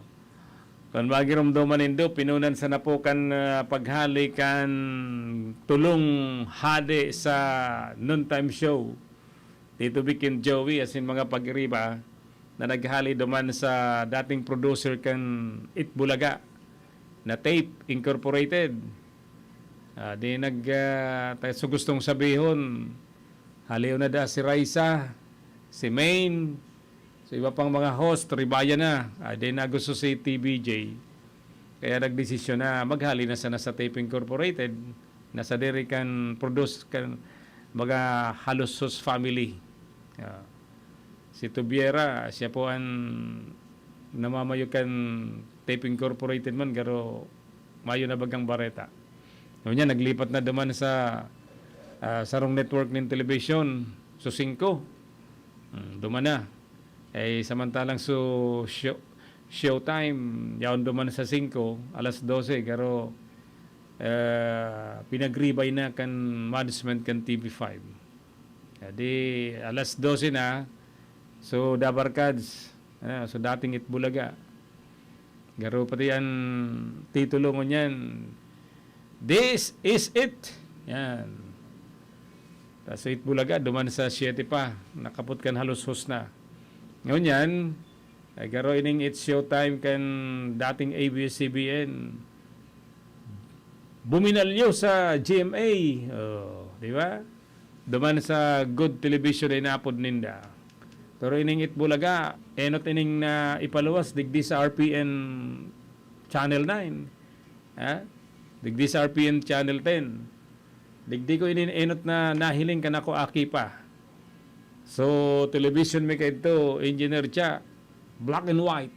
Kun magiromdoman nindo, pinunan sana po kan, ah, paghali kan tulong hade sa noontime show. Tito Vic and Joey, asin mga pag-iriba na naghali duman sa dating producer kan Itbulaga na Tape Incorporated. Ah, di nag, ah, ta-, so gustong sabihon, haliw na da si Raisa, si Main, Iba pang mga host, ribaya na. Ah, di na gusto si T B J. Kaya nagdesisyon na maghali na sana sa Tape Incorporated. Nasa diri kan produce kan mga Halos Sos family. Ah, si Tubiera, siya po ang namamayo kan Tape Incorporated man, garo mayo na bagang bareta. Ngunyan, naglipat na duman sa, ah, sarong network nin television, so singko. Hmm, duman na. Eh, samantalang so show, showtime, yaon duman sa singko, alas dose, garo, eh, pinagribay na kan management kan T V five. Di alas dose na, so Dabarkads, ah, so dating Itbulaga. Garo pati an titulo ngunyan, "This is it." Yan. Tas so Itbulaga, duman sa siyete pa, nakapot kan Halos Sos na. Ngunyan, ay garo ining It's Showtime kan dating A B S C B N. Buminalyo sa G M A. Oh, di ba? Duman sa Good Television na inapod ninda. Pero ining Itbulaga, enot ining na ipaluwas digdi sa R P N Channel nine. Ha? Digdi sa R P N Channel ten. Digdi ko ini enot na nahiling kan ako aki pa. So, television mi kaidto, Engineer Cha, black and white.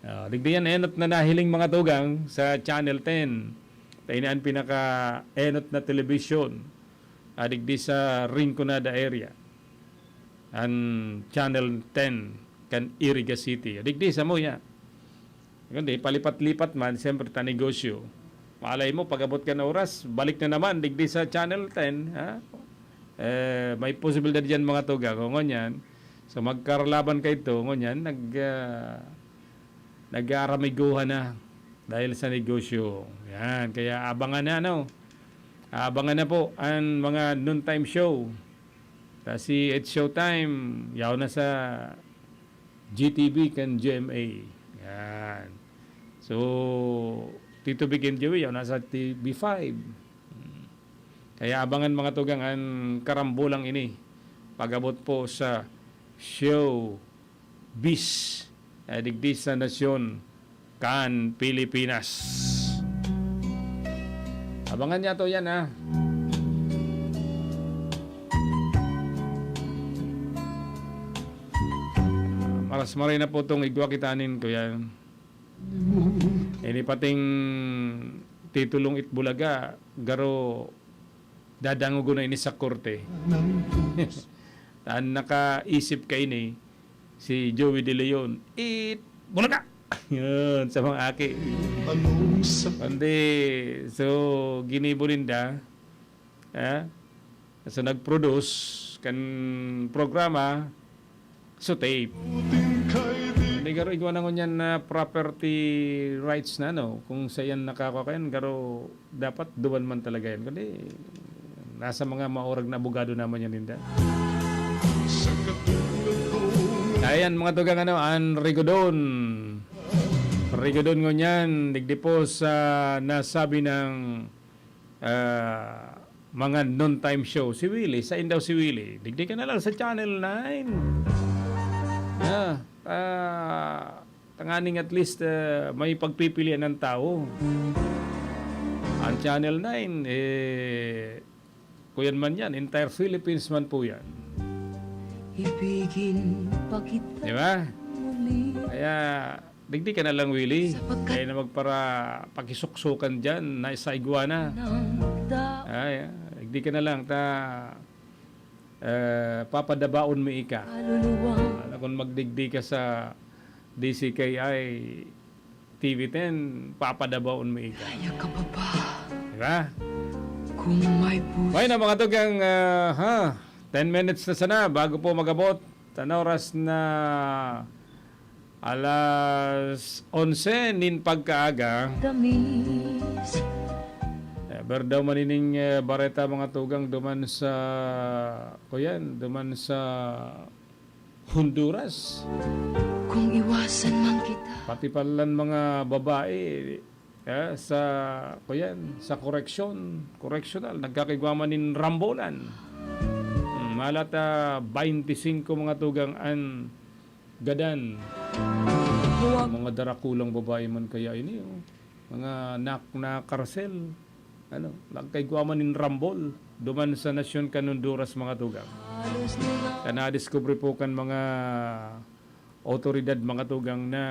Ah, digdi yan enot na nahiling, mga tugang, sa Channel ten. Ta ini an pinaka-enot na television, ah, digdi sa Rinconada area. An Channel ten kan Iriga City. Digdi sa muya. Kundi palipat-lipat man, siyempre, ta negosyo. Malay mo, pag-abot kan oras, balik na naman, digdi sa Channel ten, ha? Eh, may posibilidad diyan, mga tugang, kung ngunyan. So, magkaralaban kaidto, ngunyan, nag, ah, nag-aaramiguhan na dahil sa negosyo. Yan, kaya abangan na, ano? Abangan na po ang mga noontime show. Ta si It's Showtime, yaon na sa G T V kan G M A. Yan. So, Tito Big and Joey, yaon na sa T V five. Hmm. Kaya abangan, mga tugang, an karambolang ini. Pag-abot po sa showbiz, eh, digdi sa nasyon kan Pilipinas. Abangan niya to yan, ha? Maras maray na po tong igwa kita nin, kuya. Ini pating titulong Itbulaga, garo dadangogon na ini sa korte. An nakaisip kaini, si Joey De Leon, Itbulaga! Yun, sa mga aki. Kundi, so, ginibo ninda, eh, so, nag-produce kan programa, so, tape. Hindi garo igwa na ngunyan na property rights na, no? Kung sa yan nakakakuha yan, garo dapat duman man talaga yan. Kundi, nasa mga maurag na abogado naman yan, ninda. Ayan, mga tugang, ano, an Rigodon. Rigodon ngunyan, digdi po sa nasabi ng, ah, mga noontime show. Si Willie, sain daw si Willie? Digdi ka na lang sa Channel nine. Ah, ah, tanganing at least, ah, may pagpipilian ng tao. Ang Channel nine, eh, kuyan man yan, entire Philippines man po yan. Ibigin pa kita Di ba? Muli. Kaya, digdi ka na lang, Willie. Sapagkat Kaya na magpara pakisuksukan dyan, na sa iguana. Ng da- Ay, ah, digdi ka na lang, ta, eh, papadabaon mi ika. Kaluluwa. Ano kung magdigdi ka sa D C K I T V ten, papadabaon mi ika. Kaya ka pa ba? Di ba? Kung may puso. May na mga tugang, ah, ha? Ten minutes na sana bago po magabot. Tan oras na alas onse nin pagkaaga. Gamis. Eh, berdaw manining, eh, bareta mga tugang duman sa, kuyan, duman sa Honduras. Kung iwasan man kita. Pati palan mga babae, eh, sa, kuyan, sa koreksyon, correctional, nagkakaigwa man nin rambolan. Hmm, malata, baynte singko mga tugang an gadan. Mga darakulang babae man kaya ini, oh. Mga nak-, na karsel. Ano, nagkaigwa man nin rambol duman sa nasyon kan Honduras, mga tugang. Kan nadiskubre po kan mga awtoridad, mga tugang, na,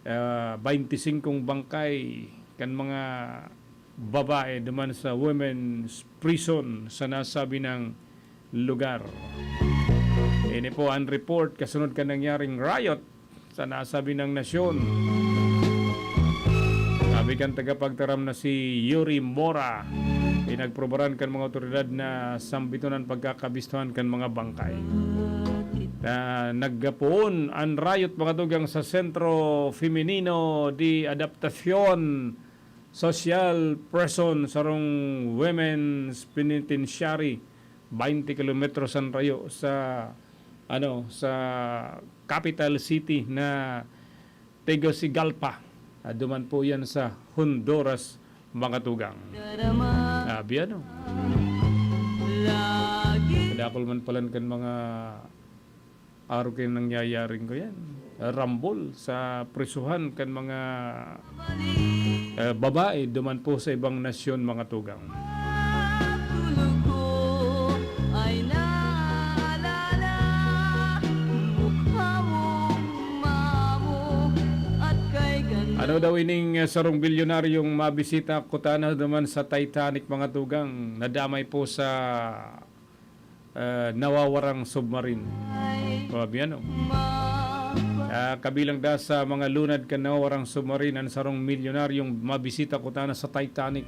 ah, baynti singkong bangkay kan mga babae duman sa women's prison sa nasabi nang lugar. Ini po ang report kasunod kan nangyaring riot sa nasabi nang nasyon. Sabi kan tagapagtaram na si Yuri Mora, pinagprobaran kan mga awtoridad na sambiton an pagkakabistohan kan mga bangkay. Na naggapoon an riot, mga tugang, sa Centro Femenino de Adaptacion Social Prison, sarong women's penitentiary, baynti kilometros an rayo sa, ano, sa capital city na Tegucigalpa. Ah, duman po yan sa Honduras, mga tugang. Grabe, ano? Kadakol man palan kan mga arog kan nangyayaring ko yan. Rambol sa prisuhan kan mga, eh, babae duman po sa ibang nasyon, mga tugang. Tulog ko ay naalala, mukha mong mamo at kay ganda. Ano daw ining, eh, sarong bilyonaryong mabisita kutana duman sa Titanic, mga tugang, nadamay po sa, eh, nawawarang submarine? Grabe, ano? Ah, kabilang da sa mga lunad kan nawawarang submarine an sarong milyonaryong mabisita kutana sa Titanic.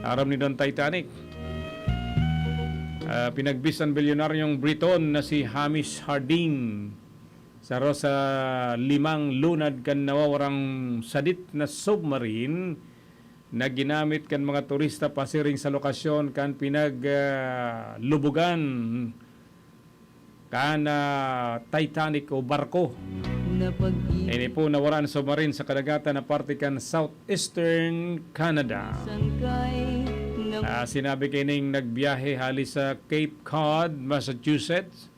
Aram nindo an Titanic? Ah, pinagbis an bilyonaryong Briton na si Hamish Harding, saro sa limang lunad kan nawawarang sadit na submarine na ginamit kan mga turista pasiring sa lokasyon kan pinag, ah, lubugan kan, ah, Titanic o barko. Ini po nawara an submarine sa kadagatan na parte kan southeastern Canada. Ah, sinabi kaining nagbiyahe hali sa Cape Cod, Massachusetts,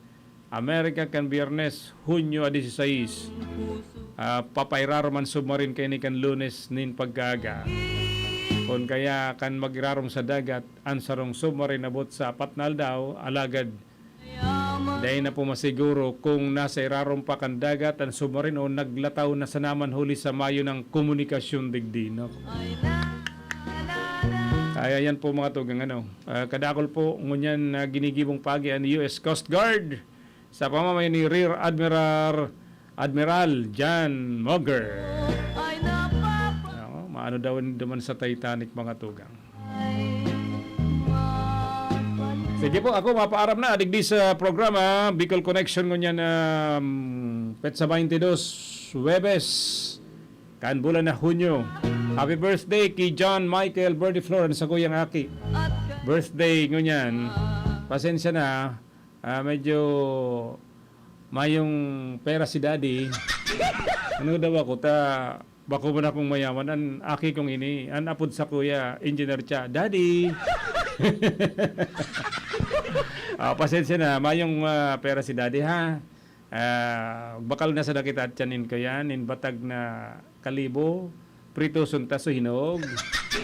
Amerika kan Biyernes, Hunyo a dieciséis. Ah, papairarom an submarine kaini kan Lunes nin pagkaaga. Kun kaya kan mag-irarom sa dagat an sarong submarine abot sa apat na aldaw, alagad dai na po masiguro kung nasa irarom pa kan dagat an submarine o naglataw na sana man huli sa mayo nang komunikasyon digdi, no? Kaya yan po, mga tugang, ano, ah, kadakol po ngunyan na ginigibong paagi an U S Coast Guard sa pamamayo ni Rear Admiral, Admiral John Muger. Oo, maano daw duman sa Titanic, mga tugang. Sige po, ako mapaaram na digdi sa programa Bicol Connection ngunyan, um, petsa baynte dos, Huwebes, kan bulan na Hunyo. Happy birthday ki John Michael Birdie Flor, an sakuyang aki. Birthday ngunyan. Pasensya na, ah, medyo mayong pera si Daddy. Ano daw ako, ta, bako man akong mayaman. An aki kong ini, an apod sakuya, Engineer Cha. Daddy! Ah, pasensya na, mayong, ah, pera si Daddy, ha? Ah, bakal na sa dakita at tiyan nin kayan, nin batag na kalibo, prito, sunta, suhinog.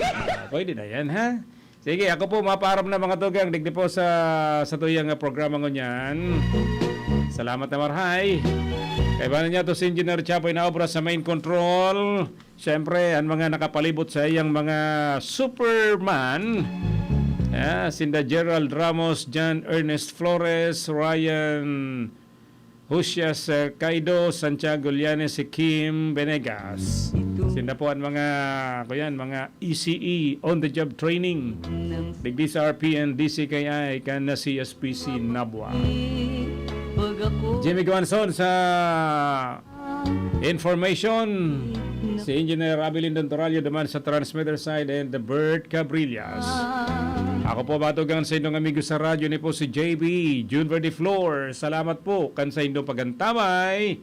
Ah, pwede na yan, ha? Sige, ako po, mapaaram na, mga tugang, digdi po sa, sa tuyang, ah, programa ngunyan. Salamat na marhay. Kaibanan niya to si Engineer Chapoy na obra sa main control. Siyempre, ang mga nakapalibot sa iyang mga Superman. Ah, sinda Gerald Ramos, John Ernest Flores, Ryan Husias, eh, Caido, Santiago Llanes, si Kim Venegas. Sinda po ang mga, kuyan, mga E C E, on the job training. Digdi sa R P N, D C K I, kan na C S P C Nabua. Jimmy Guanzon sa information. Si Engineer Abilin Dontorallo naman sa transmitter side and the Bert Cabrillas. Ako po, matugang sa inyong amigo sa radyo ni po si J B, June Verde Flor. Salamat po kan sa inyong pagantabay.